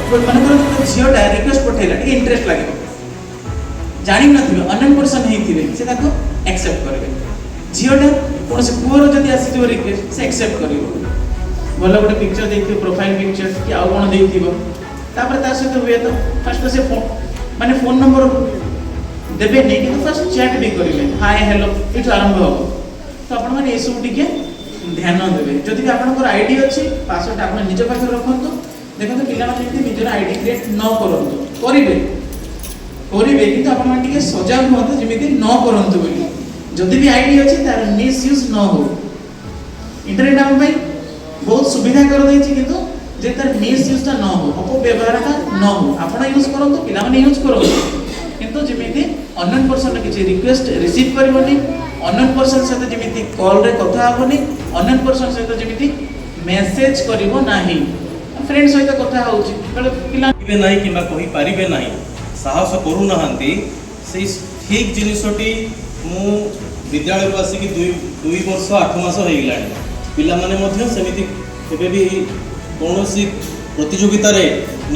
ଗୋଟେ ମନେ କରନ୍ତୁ ଗୋଟେ ଝିଅଟା ରିକ୍ୱେଷ୍ଟ ପଠେଇଲା, ଟିକେ ଇଣ୍ଟରେଷ୍ଟ ଲାଗିବ, ଜାଣିନଥିବେ, ଅନନୋନ୍ ପର୍ସନ୍ ହେଇଥିବେ, ସେ ତାକୁ ଆକ୍ସେପ୍ଟ କରିବେ। ଝିଅଟା କୌଣସି ପୁଅର ଯଦି ଆସିଯିବ ରିକ୍ୱେଷ୍ଟ, ସେ ଆକ୍ସେପ୍ଟ କରିବ। ଭଲ ଗୋଟେ ପିକ୍ଚର ଦେଇଥିବ, ପ୍ରୋଫାଇଲ ପିକ୍ଚର କି ଆଉ କ'ଣ ଦେଇଥିବ, ତାପରେ ତା ସହିତ ହୁଏତ ଫାଷ୍ଟ ତ ସେ ମାନେ ଫୋନ୍ ନମ୍ବର ଦେବେନି, କିନ୍ତୁ ଫାଷ୍ଟ ଚାଟ୍ ବି କରିବେ, ହାଏ ହ୍ୟାଲୋ ଏଇଠୁ ଆରମ୍ଭ ହେବ। ତ ଆପଣମାନେ ଏସବୁ ଟିକେ ଧ୍ୟାନ ଦେବେ। ଯଦି ବି ଆପଣଙ୍କର ଆଇଡି ଅଛି, ପାସୱାର୍ଡ ଆପଣ ନିଜ ପାଖରେ ରଖନ୍ତୁ। ଦେଖନ୍ତୁ, ପିଲାମାନେ ଯେମିତି ନିଜର ଆଇଡି କ୍ରିଏଟ୍ ନ କରନ୍ତୁ, କରିବେ। କରିବେ, କିନ୍ତୁ ଆପଣମାନେ ଟିକେ ସଜାଗ ହୁଅନ୍ତୁ ଯେମିତି ନ କରନ୍ତୁ ବୋଲି। ଯଦି ବି ଆଇଡି ଅଛି, ତାର ମିସୟୁଜ୍ ନ ହଉ। ଇଣ୍ଟରନେଟ୍ ଆମ ପାଇଁ ବହୁତ ସୁବିଧା କରିଦେଇଛି, କିନ୍ତୁ ଯେ ତାର ମିସୟୁଜ୍ଟା ନ ହଉ, ଅପବ୍ୟବହାରଟା ନ ହଉ। ଆପଣ ୟୁଜ୍ କରନ୍ତୁ, ପିଲାମାନେ ୟୁଜ୍ କରନ୍ତୁ, କିନ୍ତୁ ଯେମିତି ଅନ୍ୟ ପର୍ସନର କିଛି ରିକ୍ୱେଷ୍ଟ ରିସିଭ୍ କରିବନି, ଅନ୍ୟ ପର୍ସନ ସହିତ ଯେମିତି କଲ୍ରେ କଥା ହେବନି, ଅନ୍ୟ ପର୍ସନ ସହିତ ଯେମିତି ମେସେଜ କରିବ ନାହିଁ। ଫ୍ରେଣ୍ଡ ସହିତ କଥା ହେଉଛି ବେଳେ ପିଲା କହିବେ ନାହିଁ କିମ୍ବା କହିପାରିବେ ନାହିଁ, ସାହସ କରୁନାହାନ୍ତି। ସେଇ ଠିକ୍ ଜିନିଷଟି ମୁଁ ବିଦ୍ୟାଳୟକୁ ଆସିକି 2 ବର୍ଷ 8 ମାସ ହେଇଗଲାଣି। ପିଲାମାନେ ମଧ୍ୟ ସେମିତି କେବେ ବି କୌଣସି ପ୍ରତିଯୋଗିତାରେ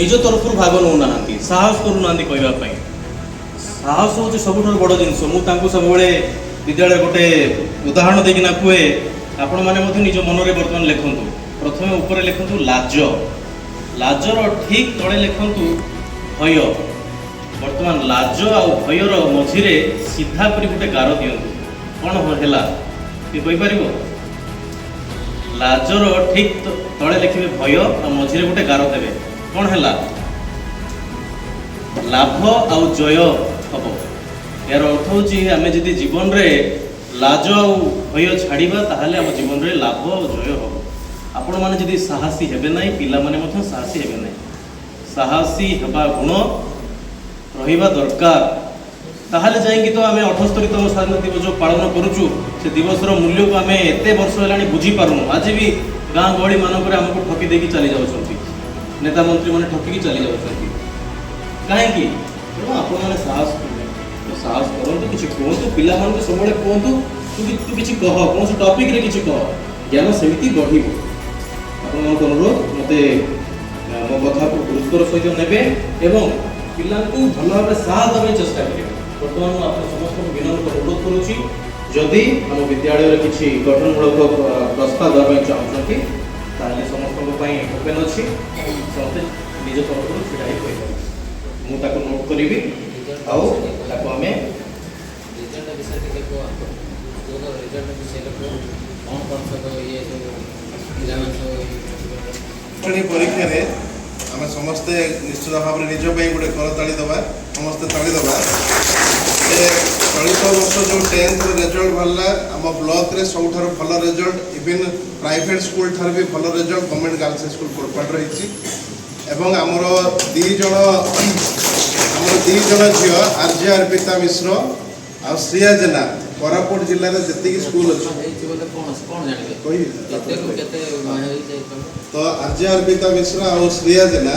ନିଜ ତରଫରୁ ଭାଗ ନେଉନାହାନ୍ତି, ସାହସ କରୁନାହାନ୍ତି କହିବା ପାଇଁ। ସାହସ ହେଉଛି ସବୁଠାରୁ ବଡ଼ ଜିନିଷ। ମୁଁ ତାଙ୍କୁ ସବୁବେଳେ ବିଦ୍ୟାଳୟ ଗୋଟେ ଉଦାହରଣ ଦେଇକିନା କୁହେ, ଆପଣମାନେ ମଧ୍ୟ ନିଜ ମନରେ ବର୍ତ୍ତମାନ ଲେଖନ୍ତୁ। ପ୍ରଥମେ ଉପରେ ଲେଖନ୍ତୁ ଲାଜ, ଲାଜର ଠିକ୍ ତଳେ ଲେଖନ୍ତୁ ଭୟ। ବର୍ତ୍ତମାନ ଲାଜ ଆଉ ଭୟର ମଝିରେ ସିଧା କରି ଗୋଟେ ଗାର ଦିଅନ୍ତୁ। କ'ଣ ହେଲା, କିଏ କହିପାରିବ? ଲାଜର ଠିକ୍ ତଳେ ଲେଖିବେ ଭୟ ଆଉ ମଝିରେ ଗୋଟେ ଗାର ଦେବେ। କ'ଣ ହେଲା? ଲାଭ ଆଉ ଜୟ ହବ। ଏହାର ଅର୍ଥ ହେଉଛି, ଆମେ ଯଦି ଜୀବନରେ ଲାଜ ଆଉ ଭୟ ଛାଡ଼ିବା, ତାହେଲେ ଆମ ଜୀବନରେ ଲାଭ ଆଉ ଜୟ ହବ। ଆପଣମାନେ ଯଦି ସାହସୀ ହେବେ ନାହିଁ, ପିଲାମାନେ ମଧ୍ୟ ସାହସୀ ହେବେ ନାହିଁ। ସାହସୀ ହେବା ଗୁଣ ରହିବା ଦରକାର। ତାହେଲେ ଯାଇକି ତ ଆମେ 78ତମ ସ୍ୱାଧୀନତା ଦିବସ ଯେଉଁ ପାଳନ କରୁଛୁ, ସେ ଦିବସର ମୂଲ୍ୟକୁ ଆମେ ଏତେ ବର୍ଷ ହେଲାଣି ବୁଝିପାରୁନୁ। ଆଜି ବି ଗାଁ ଗହଳି ମାନଙ୍କରେ ଆମକୁ ଠକି ଦେଇକି ଚାଲି ଯାଉଛନ୍ତି, ନେତା ମନ୍ତ୍ରୀମାନେ ଠକିକି ଚାଲି ଯାଉଛନ୍ତି। କାହିଁକି? ତେଣୁ ଆପଣମାନେ ସାହସ କରିବେ ତ ସାହସ କରନ୍ତୁ, କିଛି କୁହନ୍ତୁ। ପିଲାମାନଙ୍କୁ ସବୁବେଳେ କୁହନ୍ତୁ, ତୁ କିଛି କହ, କୌଣସି ଟପିକରେ କିଛି କହ, ଜ୍ଞାନ ସେମିତି ବଢ଼ିବ। ଆପଣମାନଙ୍କୁ ଅନୁରୋଧ, ମୋତେ ମୋ କଥାକୁ ଗୁରୁତ୍ୱର ସହିତ ନେବେ ଏବଂ ପିଲାଙ୍କୁ ଭଲ ଭାବରେ ସାହସ ଦେବା ପାଇଁ ଚେଷ୍ଟା କରିବେ। ବର୍ତ୍ତମାନ ମୁଁ ଆପଣ ସମସ୍ତଙ୍କୁ ବିନମ୍ର ଅନୁରୋଧ କରୁଛି, ଯଦି ଆମ ବିଦ୍ୟାଳୟରେ କିଛି ଗଠନମୂଳକ ପ୍ରସ୍ତାବ ଦେବା ପାଇଁ ଚାହୁଁଛନ୍ତି, ତାହେଲେ ସମସ୍ତଙ୍କ ପାଇଁ ଓପେନ୍ ଅଛି। ସମସ୍ତେ ନିଜ ତରଫରୁ ଛିଡ଼ା ହେଇ କହିପାରିବେ। ମୁଁ ତାକୁ ନୋଟ୍ କରିବି ଆଉ ତାକୁ ଆମେ ରେଜଲ୍ଟ ବିଷୟରେ ଟିକେ କୁହନ୍ତୁ। ସ୍କୁଲର ରେଜଲ୍ଟ ବିଷୟରେ କୁହ, କ'ଣ କ'ଣ ସବୁ ଇଏ ସବୁ ପିଲାମାନେ ସବୁ ଶ୍ରେଣୀ ପରୀକ୍ଷାରେ ଆମେ ସମସ୍ତେ ନିଶ୍ଚିତ ଭାବରେ ନିଜ ପାଇଁ ଗୋଟେ କରତାଳି ଦେବା, ସମସ୍ତେ ତାଳି ଦେବା। ସେ ଚଳିତ ବର୍ଷ ଯେଉଁ ଟେନ୍ଥର ରେଜଲ୍ଟ ବାହାରିଲା, ଆମ ବ୍ଲକରେ ସବୁଠାରୁ ଭଲ ରେଜଲ୍ଟ, ଇଭିନ୍ ପ୍ରାଇଭେଟ୍ ସ୍କୁଲ ଠାରୁ ବି ଭଲ ରେଜଲ୍ଟ ଗଭର୍ଣ୍ଣମେଣ୍ଟ ଗାର୍ଲସ ହାଇସ୍କୁଲ କୋରପାଟରେ ହେଇଛି। ଏବଂ ଆମର 2 ଜଣ ଝିଅ, ଆର୍ଯ୍ୟ ଅର୍ପିତା ମିଶ୍ର ଆଉ ଶ୍ରିୟା ଜେନା, କୋରାପୁଟ ଜିଲ୍ଲାରେ ଯେତିକି ସ୍କୁଲ ଅଛି ହେଇଛି ବୋଲେ କ'ଣ କ'ଣ ଜାଣିବେ? କହିବି। କେତେରୁ କେତେ ହେଇଯାଇଛି ତମର? ତ ଆର୍ଯ୍ୟ ଅର୍ପିତା ମିଶ୍ର ଆଉ ଶ୍ରିୟା ଜେନା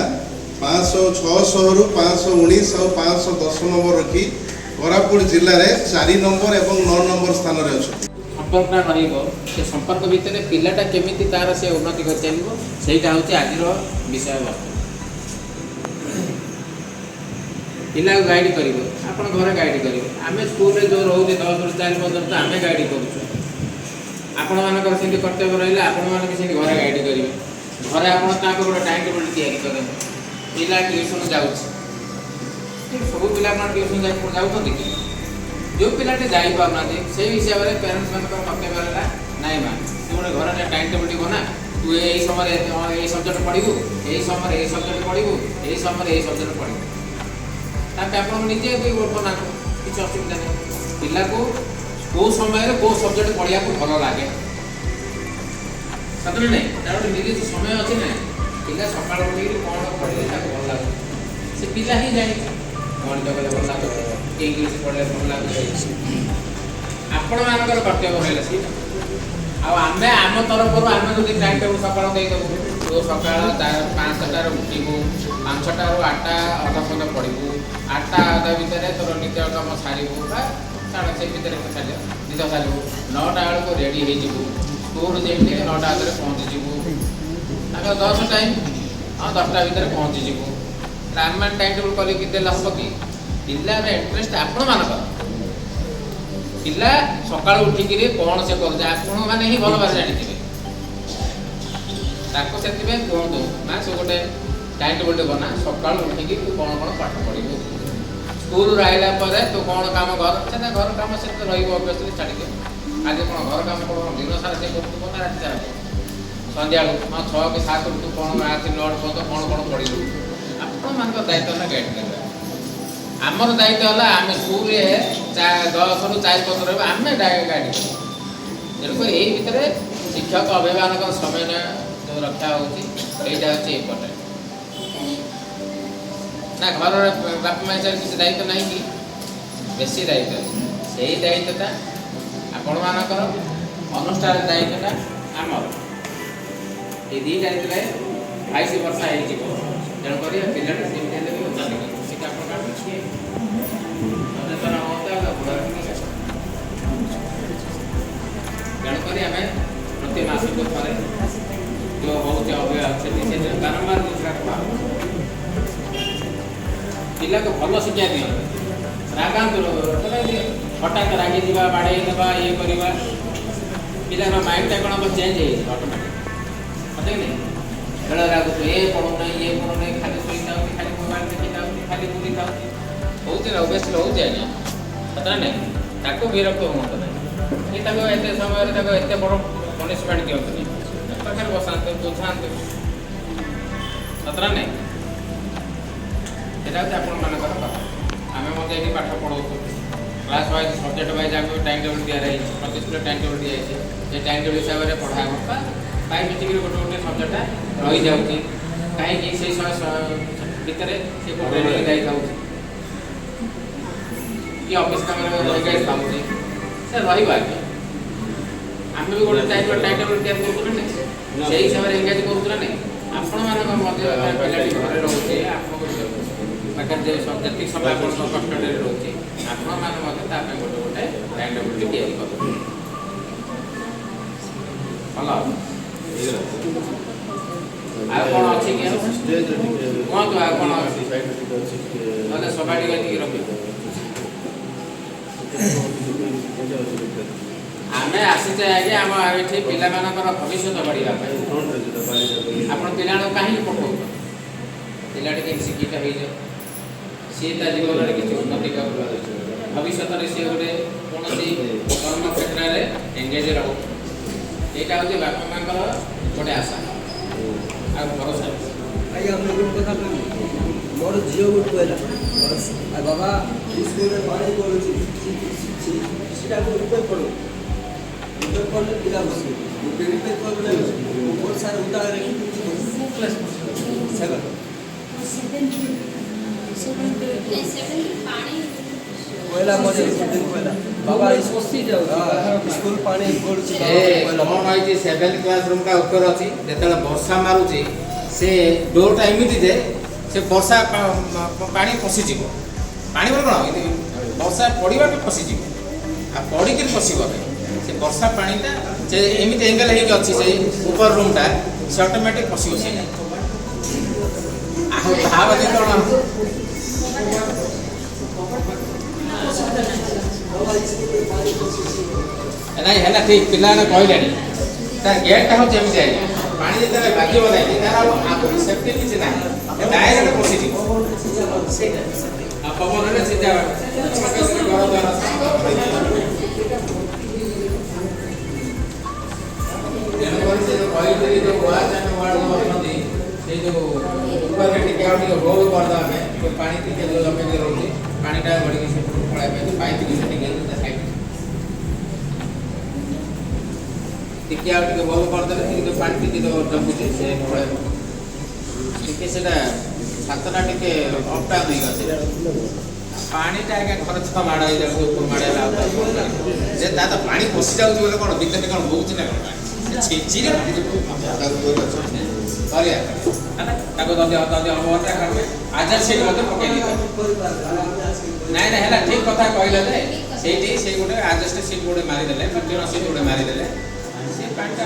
500, 600ରୁ 519 ଆଉ 510 ନମ୍ବର ରଖି କୋରାପୁଟ ଜିଲ୍ଲାରେ 4 ନମ୍ବର ଏବଂ 9 ନମ୍ବର ସ୍ଥାନରେ ଅଛନ୍ତି। ସମ୍ପର୍କଟା ରହିବ, ସେ ସମ୍ପର୍କ ଭିତରେ ପିଲାଟା କେମିତି ତାର ସେ ଉନ୍ନତି କରିଚାଲିବ, ସେଇଟା ହେଉଛି ଆଜିର ବିଷୟବସ୍ତୁ। ପିଲାକୁ ଗାଇଡ଼ କରିବ, ଆପଣ ଘରେ ଗାଇଡ଼ କରିବେ। ଆମେ ସ୍କୁଲରେ ଯେଉଁ ରହୁଛେ 10ରୁ 4 ପର୍ଯ୍ୟନ୍ତ, ଆମେ ଗାଇଡ଼ କରୁଛୁ। ଆପଣମାନଙ୍କର ସେମିତି କର୍ତ୍ତବ୍ୟ ରହିଲେ, ଆପଣମାନେ ବି ସେମିତି ଘରେ ଗାଇଡ଼ କରିବେ। ଘରେ ଆପଣ ତାଙ୍କ ଗୋଟେ ଟାଇମ୍ ଟେବୁଲ୍ ତିଆରି କରନ୍ତୁ। ପିଲା ଟ୍ୟୁସନ୍ ଯାଉଛି, କିନ୍ତୁ ସବୁ ପିଲା କ'ଣ ଟ୍ୟୁସନ୍ ଯାଉଛନ୍ତି କି? ଯେଉଁ ପିଲାଟି ଯାଇପାରୁନାହାନ୍ତି, ସେଇ ହିସାବରେ ପ୍ୟାରେଣ୍ଟସ୍ ମାନଙ୍କର କର୍ତ୍ତବ୍ୟ ହେଲା, ନାଇଁ ମା, ତୁ ଗୋଟେ ଘରେ ଟାଇମ୍ ଟେବୁଲ୍ ବନା। ତୁ ଏଇ ସମୟରେ ଏଇ ସବଜେକ୍ଟ ପଢ଼ିବୁ, ଏଇ ସମୟରେ ଏଇ ସବଜେକ୍ଟ ପଢ଼ିବୁ, ଏଇ ସମୟରେ ଏଇ ସବଜେକ୍ଟ ପଢ଼ିବୁ। ତାପରେ ଆପଣ ନିଜେ ବି ବନାନ୍ତୁ, କିଛି ଅସୁବିଧା ନାହିଁ। ପିଲାକୁ କେଉଁ ସମୟରେ କେଉଁ ସବଜେକ୍ଟ ପଢ଼ିବାକୁ ଭଲ ଲାଗେ, ସତ ନା ନାହିଁ? ତାର ଗୋଟେ ନିର୍ଦ୍ଦିଷ୍ଟ ସମୟ ଅଛି ନା? ପିଲା ସକାଳୁ ଉଠିକିରି କ'ଣ ପଢ଼ିଲେ ତାକୁ ଭଲ ଲାଗୁଛି, ସେ ପିଲା ହିଁ ଜାଣିଛି। ଗଣିତ କଲେ ଭଲ ଲାଗୁଛି, ଇଂଲିଶ ପଢ଼ିଲେ ଭଲ ଲାଗୁଛି। ଆପଣମାନଙ୍କର କର୍ତ୍ତବ୍ୟ ରହିଲା ସେଇଟା। ଆଉ ଆମେ ଆମ ତରଫରୁ ଆମେ ଯଦି ଟାଇମ୍ ଟେବୁଲ୍ ସକାଳୁ ଦେଇଦେବୁ, ତୁ ସକାଳ 5ଟାରୁ ଉଠିବୁ, 5ଟାରୁ 8:30 ପର୍ଯ୍ୟନ୍ତ ପଢ଼ିବୁ, 8:30 ଭିତରେ ତୋର ନିତ୍ୟ କାମ ସାରିବୁ ବା ସାଢ଼େ ସେ ଭିତରେ ସାରିବ, ନିତ୍ୟ ସାରିବୁ, 9ଟା ବେଳକୁ ରେଡ଼ି ହେଇଯିବୁ, ସ୍କୁଲ ଯେମିତି 9ଟା ଅଧାରେ ପହଞ୍ଚିଯିବୁ। ତାଙ୍କର 10 ଟାଇମ୍, ହଁ, 10ଟା ଭିତରେ ପହଞ୍ଚିଯିବୁ। ଆମେମାନେ ଟାଇମ୍ ଟେବୁଲ୍ କରିକି ଦେଲେ ହେବ କି? ପିଲାର ଇଣ୍ଟରେଷ୍ଟ ଆପଣମାନଙ୍କର। ପିଲା ସକାଳୁ ଉଠିକିରି କ'ଣ ସେ କରୁଛି, ଆପଣମାନେ ହିଁ ଭଲ ଭାବରେ ଜାଣିଥିବେ ତାକୁ। ସେଥିପାଇଁ କୁହନ୍ତୁ ନା, ସେ ଗୋଟେ ଟାଇମ୍ ଟେବୁଲ୍ଟେ ବନା। ସକାଳୁ ଉଠିକି ତୁ କ'ଣ କ'ଣ ପାଠ ପଢ଼ିବୁ, ସ୍କୁଲରୁ ଆଇଲା ପରେ ତୁ କ'ଣ କାମ ଘର, ସେଟା ଘର କାମ ସେଟା ରହିବ, ଅଭ୍ୟସଲି ଛାଡ଼ିଦିଅ। ଆଜି କ'ଣ ଘର କାମ କ'ଣ ଦିନ ସାରା ସେ କରୁଥିବ ନା ରାତି ସାରା କରୁଥିବ? ସନ୍ଧ୍ୟାବେଳକୁ, ହଁ, 6 କି 7ରୁ ତୁ କ'ଣ ଆସି 9 ପର୍ଯ୍ୟନ୍ତ କ'ଣ କ'ଣ ପଢ଼ିବୁ? ଆପଣମାନଙ୍କ ଦାୟିତ୍ୱ ନା ଗାଇଡ଼ କରିବା। ଆମର ଦାୟିତ୍ୱ ହେଲା ଆମେ ସ୍କୁଲରେ 10ରୁ 4 15 ରହିବ, ଆମେ ଗାଇଡ଼ କରିବୁ। ତେଣୁକରି ଏଇ ଭିତରେ ଶିକ୍ଷକ ଅଭିଭାବକଙ୍କ ସମନ୍ୱୟ ଯେଉଁ ରକ୍ଷା ହେଉଛି, ଏଇଟା ହେଉଛି ଇମ୍ପୋର୍ଟାଣ୍ଟ। ନା ଘରର ବାପା ମା ହିସାବରେ କିଛି ଦାୟିତ୍ୱ ନାହିଁ କି? ବେଶୀ ଦାୟିତ୍ୱ ଅଛି। ସେଇ ଦାୟିତ୍ୱଟା ଆପଣମାନଙ୍କର, ଅନୁଷ୍ଠାନ ଦାୟିତ୍ୱଟା ଆମର। ଏଇ ଦୁଇଟା ଯେତେବେଳେ 22 ବର୍ଷ ହେଇଯିବ, ତେଣୁକରି ପିଲାଟା ସେମିତି ହେଲେ ବି ଉନ୍ନତି କରିବ। ସେଇଟା ଆପଣ କିଛି ସଚେତନ ହୁଅନ୍ତୁ ଆଉ ଗୋଡ଼। ତେଣୁକରି ଆମେ ପ୍ରତି ମାସକୁ ଥରେ ଯେଉଁ ହେଉଛି ଅଭିଭାବକ, ସେଠି ସେଠି ବାରମ୍ବାର ଜିନିଷଟା କୁହାହେଉଛି। ପିଲାକୁ ଭଲ ଶିକ୍ଷା ଦିଅନ୍ତୁ, ରାଗାନ୍ତୁ। ହଠାତ୍ ରାଗିଯିବା, ବାଡ଼େଇ ଦେବା, ଇଏ କରିବା, ପିଲାର ମାଇଣ୍ଡଟା କ'ଣ ହବ? ଚେଞ୍ଜ ହେଇଯିବ ଅଟୋମେଟିକ୍। ସତ କି ନାହିଁ? ବେଳ ରାଗୁଛୁ, ଏ ପଢ଼ୁନାହିଁ, ଇଏ ପଢ଼ୁନାହିଁ, ଖାଲି ଶୋଇଥାଉଛି, ଖାଲି ମୋବାଇଲ ଦେଖିଥାଉଛି, ଖାଲି ବୁଲିଥାଉଛି, ହେଉଛି ନା? ଅଭିୟସଲି ହେଉଛି ଆଜ୍ଞା। ସତ ନା ନାହିଁ? ତାକୁ ବିରକ୍ତ ହୁଅନ୍ତୁ ନାହିଁ କି ତାକୁ ଏତେ ସମୟରେ ତାକୁ ଏତେ ବଡ଼ ପନିସମେଣ୍ଟ ଦିଅନ୍ତୁନି। ପାଖରେ ବସାନ୍ତୁ, ବୁଝାନ୍ତୁ। ସତ ନା ନାହିଁ? ସେଇଟା ହେଉଛି ଆପଣମାନଙ୍କର କଥା। ଆମେ ମଧ୍ୟ ଏଠି ପାଠ ପଢ଼ଉଛୁ। କ୍ଲାସ୍ ୱାଇଜ୍, ସବଜେକ୍ଟ ୱାଇଜ୍ ଆମକୁ ଟାଇମ୍ ଟେବୁଲ୍ ଦିଆଯାଇଛି। ପ୍ରତି ସ୍କୁଲରେ ଟାଇମ୍ ଟେବୁଲ୍ ଦିଆଯାଇଛି। ସେ ଟାଇମ୍ ଟେବୁଲ୍ ହିସାବରେ ପଢ଼ା ହେବ ବା ବାଇ ମିଷ୍ଟେକ୍ରେ ଗୋଟେ ଗୋଟେ ସବଜେକ୍ଟଟା ରହିଯାଉଛି। କାହିଁକି? ସେଇ ସମୟ ଭିତରେ ସେ ଟ୍ରେନିଂ ଯାଇଥାଉଛି କି ଅଫିସ୍ କାମରେ ରହିଯାଇଥାଉଛି, ସେ ରହିବ ଆଜ୍ଞା। ଆମେ ବି ଗୋଟେ ଟାଇମ୍ର ଟାଇମ୍ ଟେବୁଲ୍ ତିଆରି କରୁଛୁ ନା ନାହିଁ? ସେଇ ହିସାବରେ ଏଙ୍ଗେଜ୍ କରୁଛୁ ନା ନାହିଁ? ଆପଣମାନଙ୍କ ମଧ୍ୟ ପିଲାଟି ଘରେ ରହୁଛି, ଆପଣଙ୍କ ପାଖରେ ଯେ ଯେତିକି ସମୟ ଆପଣଙ୍କ କଷ୍ଟଡିରେ ରହୁଛି, ଆପଣମାନେ ମଧ୍ୟ ତା ପାଇଁ ଗୋଟେ ଗୋଟେ ଟାଇମ୍ ଟେବୁଲ୍ଟି ତିଆରି କରନ୍ତୁ, ଭଲ। ଆଉ କ'ଣ ଅଛି କି? ଆଉ କୁହନ୍ତୁ, ଆଉ କ'ଣ ଅଛି? ନହେଲେ ସଭା ଟିକେ ଏତିକି ରଖିବୁ। ଆମେ ଆସିଛେ ଆଜ୍ଞା ଆମ ଏଠି ପିଲାମାନଙ୍କର ଭବିଷ୍ୟତ ଗଢ଼ିବା ପାଇଁ। ଆପଣ ପିଲାମାନଙ୍କୁ କାହିଁକି ପଠଉଛନ୍ତି? ପିଲାଟି କେମିତି ଶିକ୍ଷିତ ହେଇଯାଉ, ସିଏ ତା ଜୀବନରେ କିଛି ଉନ୍ନତି କରୁ, ଭବିଷ୍ୟତରେ ସିଏ ଗୋଟେ କୌଣସି କର୍ମ କ୍ଷେତ୍ରରେ ଏଙ୍ଗେଜ୍ ରହୁ। ଏଇଟା ହେଉଛି ବାପା ମାଆଙ୍କର ଗୋଟେ ଆଶା ଆଉ ଭରସା। ଆଜ୍ଞା, ମୁଁ ଗୋଟେ କଥା କହିବି। ମୋର ଝିଅ ଗୋଟେ କହିଲା, ଆଉ ବାବା, ସ୍କୁଲରେ ପାଣି ପଡ଼ୁଛି, ସେଟାକୁ ରିପେୟାର କରୁ। ରିପେୟାର କଲେ ପିଲା ବସିବେ। ରିପେୟାର କଲେ ବର୍ଷାରେ ଓଦା ରଖି। ସେଭେନ୍। କହିଲା, ମଝିରେ ଗୋଟେ ଦିନ କହିଲା, ବାବା, ସ୍କୁଲ ପାଣି ପଡ଼ୁଛି। ଏ କ'ଣ ହେଇଛି? ସେଭେନ୍ କ୍ଲାସ୍ ରୁମ୍ଟା ଉପରେ ଅଛି। ଯେତେବେଳେ ବର୍ଷା ମାରୁଛି, ସେ ଡୋରଟା ଏମିତି ଯେ ସେ ବର୍ଷା ପାଣି ପଶିଯିବ। ପାଣି ବୋଲି କ'ଣ, ଏମିତି ବର୍ଷା ପଡ଼ିବାଟା ପଶିଯିବ। ଆଉ ପଡ଼ିକିରି ପଶିବ ନାହିଁ, ସେ ବର୍ଷା ପାଣିଟା ସେ ଏମିତି ଏଙ୍ଗେଲ ହେଇକି ଅଛି ସେଇ ଉପର ରୁମ୍ଟା, ସେ ଅଟୋମେଟିକ୍ ପଶିବ ସେଇଟା। ଆଉ ତା ବାଦେ କ'ଣ? ନାଇଁ, ହେଲା ଠିକ୍। ପିଲାମାନେ କହିଲେଣି। ତା ଗେଟ୍ଟା ହେଉଛି ଏମିତି ଆଜ୍ଞା, ପାଣି ଯେତେବେଳେ ବାଜିବ ନାହିଁ, ତାର ଆଉ ଆଗକୁ ସେଫ୍ଟି କିଛି ନାହିଁ, ଡାଇରେକ୍ଟ ପଶିଯିବ। ଆଉ ପବନରେ ସିଧା ଘର ଦ୍ୱାର। ତେଣୁକରି ସେ ଯେଉଁ କହିଥିଲି, ଯେଉଁ ୱାଚ୍ ଆଣ୍ଡ ୱାର୍ଡ ଯେଉଁ ଅଛନ୍ତି, ସେଇ ଯେଉଁ ଉପରେ ଟିକେ ଆଉ ଟିକେ ହୋଲ୍ କରିଦେବା ପାଇଁ, ଯେଉଁ ପାଣି ଟିକେ ଯେଉଁ ଜମିକି ରହୁଛି, ପାଣିଟା ଗଡ଼ିକି ସେପଟକୁ ପଳାଇବା ପାଇଁ ଯେଉଁ ପାଇପ୍ ସେଠି ତା ସାଇଡ଼୍ ଟିକେ ଆଉ ଟିକେ ହୋଲ୍ କରିଦେଲେ ଟିକେ ଯେଉଁ ପାଣି ଟିକେ ଯେଉଁ ଜମୁଛି, ସେ ପଳେଇବ ଟିକେ। ସେଇଟା ଛାତଟା ଟିକେ ଅପ୍ ଡାଉନ୍ ହେଇକି ଅଛି। ପାଣିଟା ଆଜ୍ଞା ଘର ଛୁଆ ମାଡ଼ ହେଇଯାଉଛି, ଉପରୁ ମାଡ଼ ହେଲା। ଆଉ ଯେ ତା ତ ପାଣି ପଶି ଯାଉଛି ବୋଲେ କ'ଣ ଭିତରେ କ'ଣ ବହୁଛି ନା କ'ଣ? ପାଣି ଛିଞ୍ଚିରେ କରିବା ହେଲା। ତାକୁ ଯଦି ହବ, ଆଜବେଷ୍ଟସ୍ ସିଟ୍ ମଧ୍ୟ ପକେଇ ଦେଇପାରିବେ। ନାଇଁ ନାଇଁ, ହେଲା, ଠିକ କଥା କହିଲେ ଯେ ସେଇଠି ସେଇ ଗୋଟେ ଆଜବେଷ୍ଟସ୍ ସିଟ୍ ଗୋଟେ ମାରିଦେଲେ ବା ଟିଣ ସିଟ୍ ଗୋଟେ ମାରିଦେଲେ ସେ ପାଣିଟା।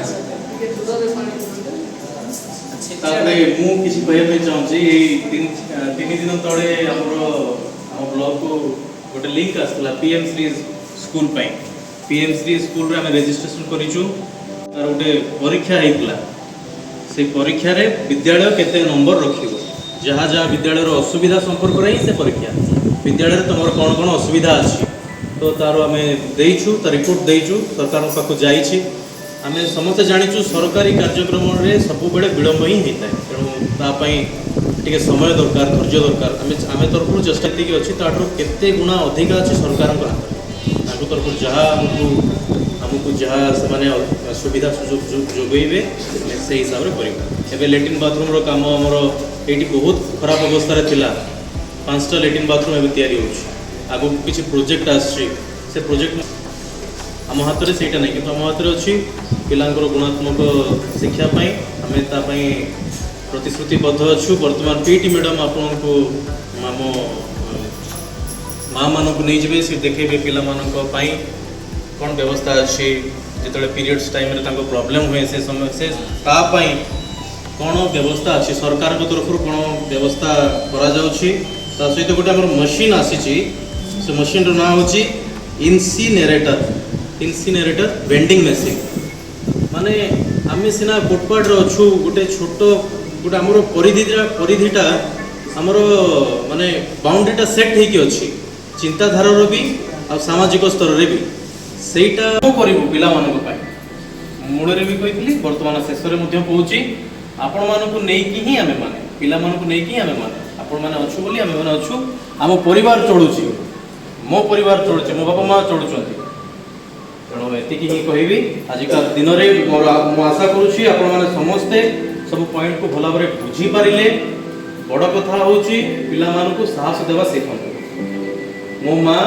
ତାପରେ ମୁଁ କିଛି କହିବା ପାଇଁ ଚାହୁଁଛି। ଏଇ 3 ଦିନ ତଳେ ଆମର ଆମ ବ୍ଲକକୁ ଗୋଟେ ଲିଙ୍କ ଆସିଥିଲା ପିଏମ୍ ଶ୍ରୀ ସ୍କୁଲ ପାଇଁ। ପିଏମ୍ ଶ୍ରୀ ସ୍କୁଲରେ ଆମେ ରେଜିଷ୍ଟ୍ରେସନ କରିଛୁ। ତାର ଗୋଟେ ପରୀକ୍ଷା ହେଇଥିଲା। ସେଇ ପରୀକ୍ଷାରେ ବିଦ୍ୟାଳୟ କେତେ ନମ୍ବର ରଖିବ, ଯାହା ଯାହା ବିଦ୍ୟାଳୟର ଅସୁବିଧା ସମ୍ପର୍କରେ ହିଁ ସେ ପରୀକ୍ଷା, ବିଦ୍ୟାଳୟରେ ତୁମର କ'ଣ କ'ଣ ଅସୁବିଧା ଅଛି, ତ ତାର ଆମେ ଦେଇଛୁ, ତା ରିପୋର୍ଟ ଦେଇଛୁ, ସରକାରଙ୍କ ପାଖକୁ ଯାଇଛି। ଆମେ ସମସ୍ତେ ଜାଣିଛୁ, ସରକାରୀ କାର୍ଯ୍ୟକ୍ରମରେ ସବୁବେଳେ ବିଳମ୍ବ ହିଁ ହେଇଥାଏ। ତେଣୁ ତା ପାଇଁ ଟିକେ ସମୟ ଦରକାର, ଧୈର୍ଯ୍ୟ ଦରକାର। ଆମେ ତରଫରୁ ଚେଷ୍ଟା ଏତିକି ଅଛି, ତାଠାରୁ କେତେ ଗୁଣା ଅଧିକା ଅଛି ସରକାରଙ୍କ ହାତରେ। ତାଙ୍କ ତରଫରୁ ଯାହା ଆମକୁ ଯାହା ସେମାନେ ସୁବିଧା ସୁଯୋଗ ଯୋଗାଇବେ, ଆମେ ସେଇ ହିସାବରେ କରିବୁ। ଏବେ ଲାଟ୍ରିନ୍ ବାଥରୁମ୍ର କାମ ଆମର ଏଇଠି ବହୁତ ଖରାପ ଅବସ୍ଥାରେ ଥିଲା। 5ଟା ଲାଟ୍ରିନ୍ ବାଥରୁମ୍ ଏବେ ତିଆରି ହେଉଛି। ଆଗକୁ କିଛି ପ୍ରୋଜେକ୍ଟ ଆସିଛି, ସେ ପ୍ରୋଜେକ୍ଟ ଆମ ହାତରେ ସେଇଟା ନାହିଁ, କିନ୍ତୁ ଆମ ହାତରେ ଅଛି ପିଲାଙ୍କର ଗୁଣାତ୍ମକ ଶିକ୍ଷା ପାଇଁ ଆମେ ତା ପାଇଁ ପ୍ରତିଶ୍ରୁତିବଦ୍ଧ ଅଛୁ। ବର୍ତ୍ତମାନ ପିଟି ମ୍ୟାଡ଼ାମ୍ ଆପଣଙ୍କୁ ଆମ ମାଆମାନଙ୍କୁ ନେଇଯିବେ, ସେ ଦେଖେଇବେ ପିଲାମାନଙ୍କ ପାଇଁ କ'ଣ ବ୍ୟବସ୍ଥା ଅଛି, ଯେତେବେଳେ ପିରିୟଡ଼୍ସ ଟାଇମ୍ରେ ତାଙ୍କ ପ୍ରୋବ୍ଲେମ୍ ହୁଏ ସେ ସମୟ ସେ ତା ପାଇଁ କ'ଣ ବ୍ୟବସ୍ଥା ଅଛି, ସରକାରଙ୍କ ତରଫରୁ କ'ଣ ବ୍ୟବସ୍ଥା କରାଯାଉଛି। ତା ସହିତ ଗୋଟେ ଆମର ମେସିନ୍ ଆସିଛି, ସେ ମେସିନ୍ର ନାଁ ହେଉଛି ଇନସିନେରେଟର ଭେଣ୍ଡିଂ ମେସିନ୍। ମାନେ ଆମେ ସିନା କୋଟପାଡ଼ରେ ଅଛୁ, ଗୋଟେ ଛୋଟ ଗୋଟେ ଆମର ପରିଧିଟା ଆମର ମାନେ ବାଉଣ୍ଡ୍ରିଟା ସେଟ୍ ହେଇକି ଅଛି ଚିନ୍ତାଧାରାର ବି ଆଉ ସାମାଜିକ ସ୍ତରରେ ବି। ସେଇଟା କରିବୁ ପିଲାମାନଙ୍କ ପାଇଁ। ମୂଳରେ ବି କହିଥିଲି, ବର୍ତ୍ତମାନ ଶେଷରେ ମଧ୍ୟ କହୁଛି, ଆପଣମାନଙ୍କୁ ନେଇକି ହିଁ ଆମେମାନେ, ପିଲାମାନଙ୍କୁ ନେଇକି ହିଁ ଆମେମାନେ, ଆପଣମାନେ ଅଛୁ ବୋଲି ଆମେମାନେ ଅଛୁ। ଆମ ପରିବାର ଚଳୁଛି, ମୋ ପରିବାର ଚଳୁଛି, ମୋ ବାପା ମା ଚଳୁଛନ୍ତି। ତେଣୁ ଏତିକି ହିଁ କହିବି ଆଜିକା ଦିନରେ। ମୋର ମୁଁ ଆଶା କରୁଛି ଆପଣମାନେ ସମସ୍ତେ ସବୁ ପଏଣ୍ଟକୁ ଭଲ ଭାବରେ ବୁଝିପାରିଲେ। ବଡ଼ କଥା ହେଉଛି ପିଲାମାନଙ୍କୁ ସାହସ ଦେବା ଶିଖନ୍ତୁ। ମୋ ମା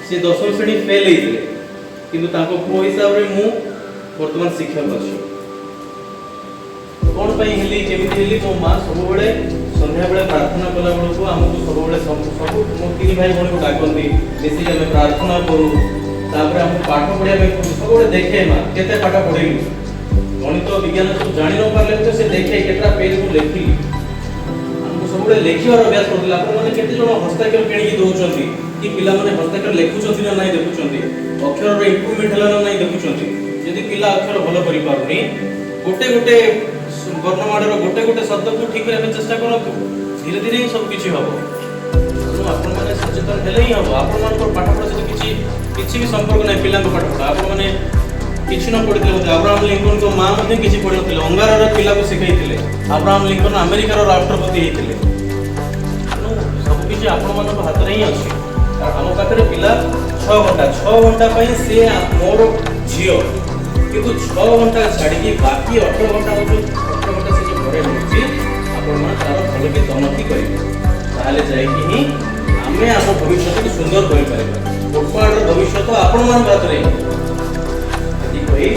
ସେ 10ମ ଶ୍ରେଣୀ ଫେଲ୍ ହେଇଥିଲେ, କିନ୍ତୁ ତାଙ୍କ ପୁଅ ହିସାବରେ ମୁଁ ବର୍ତ୍ତମାନ ଶିକ୍ଷକ ଅଛି। କ'ଣ ପାଇଁ ହେଲି, କେମିତି ହେଲି? ମୋ ମା ସବୁବେଳେ ସନ୍ଧ୍ୟାବେଳେ ପ୍ରାର୍ଥନା କଲା ବେଳକୁ ଆମକୁ ସବୁବେଳେ ସବୁ ମୋ ତିନି ଭାଇ ଭଉଣୀକୁ ଡାକନ୍ତି, ମିଶିକି ଆମେ ପ୍ରାର୍ଥନା କରୁ। ତାପରେ ଆମକୁ ପାଠ ପଢ଼ିବା ପାଇଁ ସବୁବେଳେ ଦେଖେ ମା କେତେ ପାଠ ପଢ଼ିଲୁ। ଗଣିତ ବିଜ୍ଞାନ ସବୁ ଜାଣି ନ ପାରିଲେ ମଧ୍ୟ ସେ ଦେଖେ କେତେଟା ପେଜ୍ ମୁଁ ଲେଖିଲି। ଆମକୁ ସବୁବେଳେ ଲେଖିବାର ଅଭ୍ୟାସ କରୁଥିଲେ। ଆପଣମାନେ କେତେ ଜଣ ହସ୍ତାକ୍ଷର କିଣିକି ଦଉଛନ୍ତି କି ପିଲାମାନେ ହସ୍ତାକ୍ଷର ଲେଖୁଛନ୍ତି ନା ନାହିଁ ଦେଖୁଛନ୍ତି, ଅକ୍ଷରର ଇମ୍ପ୍ରୁଭମେଣ୍ଟ ହେଲା ନା ନାହିଁ ଦେଖୁଛନ୍ତି? ଯଦି ପିଲା ଅକ୍ଷର ଭଲ କରିପାରୁନି, ଗୋଟେ ଗୋଟେ ବର୍ଣ୍ଣମାଳାର ଗୋଟେ ଗୋଟେ ଶବ୍ଦକୁ ଠିକ କରିବା ପାଇଁ ଚେଷ୍ଟା କରନ୍ତୁ। ଧୀରେ ଧୀରେ ହିଁ ସବୁ କିଛି ହବ। ତେଣୁ ଆପଣମାନେ ସଚେତନ ହେଲେ ହିଁ ହବ। ଆପଣମାନଙ୍କର ପାଠପଢ଼ା ସହିତ କିଛି କିଛି ବି ସମ୍ପର୍କ ନାହିଁ ପିଲାଙ୍କ ପାଠପଢ଼ା। ଆପଣମାନେ କିଛି ନ ପଢ଼ିଥିଲେ ମଧ୍ୟ, ଆବ୍ରାହମ ଲିଙ୍କନଙ୍କ ମା ମଧ୍ୟ କିଛି ପଢ଼ିନଥିଲେ, ଅଙ୍ଗାରରେ ପିଲାକୁ ଶିଖେଇଥିଲେ। ଆବ୍ରାହମ ଲିଙ୍କନ ଆମେରିକାର ରାଷ୍ଟ୍ରପତି ହେଇଥିଲେ। ତେଣୁ ସବୁକିଛି ଆପଣମାନଙ୍କ ହାତରେ ହିଁ ଅଛି। ଆମ ପାଖରେ ପିଲା 6 ଘଣ୍ଟା, 6 ଘଣ୍ଟା ପାଇଁ ସିଏ ମୋର ଝିଅ, କିନ୍ତୁ 6 ଘଣ୍ଟା ଛାଡ଼ିକି ବାକି 18 ଘଣ୍ଟା ହେଉଛି, 18 ଘଣ୍ଟା ସେ ଯେଉଁ ଘରେ ରହୁଛି, ଆପଣମାନେ ତାର ଭଲକି ତନଖି କରିବେ। ତାହେଲେ ଯାଇକି ହିଁ ଆମେ ଆମ ଭବିଷ୍ୟତକୁ ସୁନ୍ଦର କରିପାରିବା। କୋଟପାଡ଼ର ଭବିଷ୍ୟତ ଆପଣମାନଙ୍କ ହାତରେ ହିଁ। ଏତିକି କହି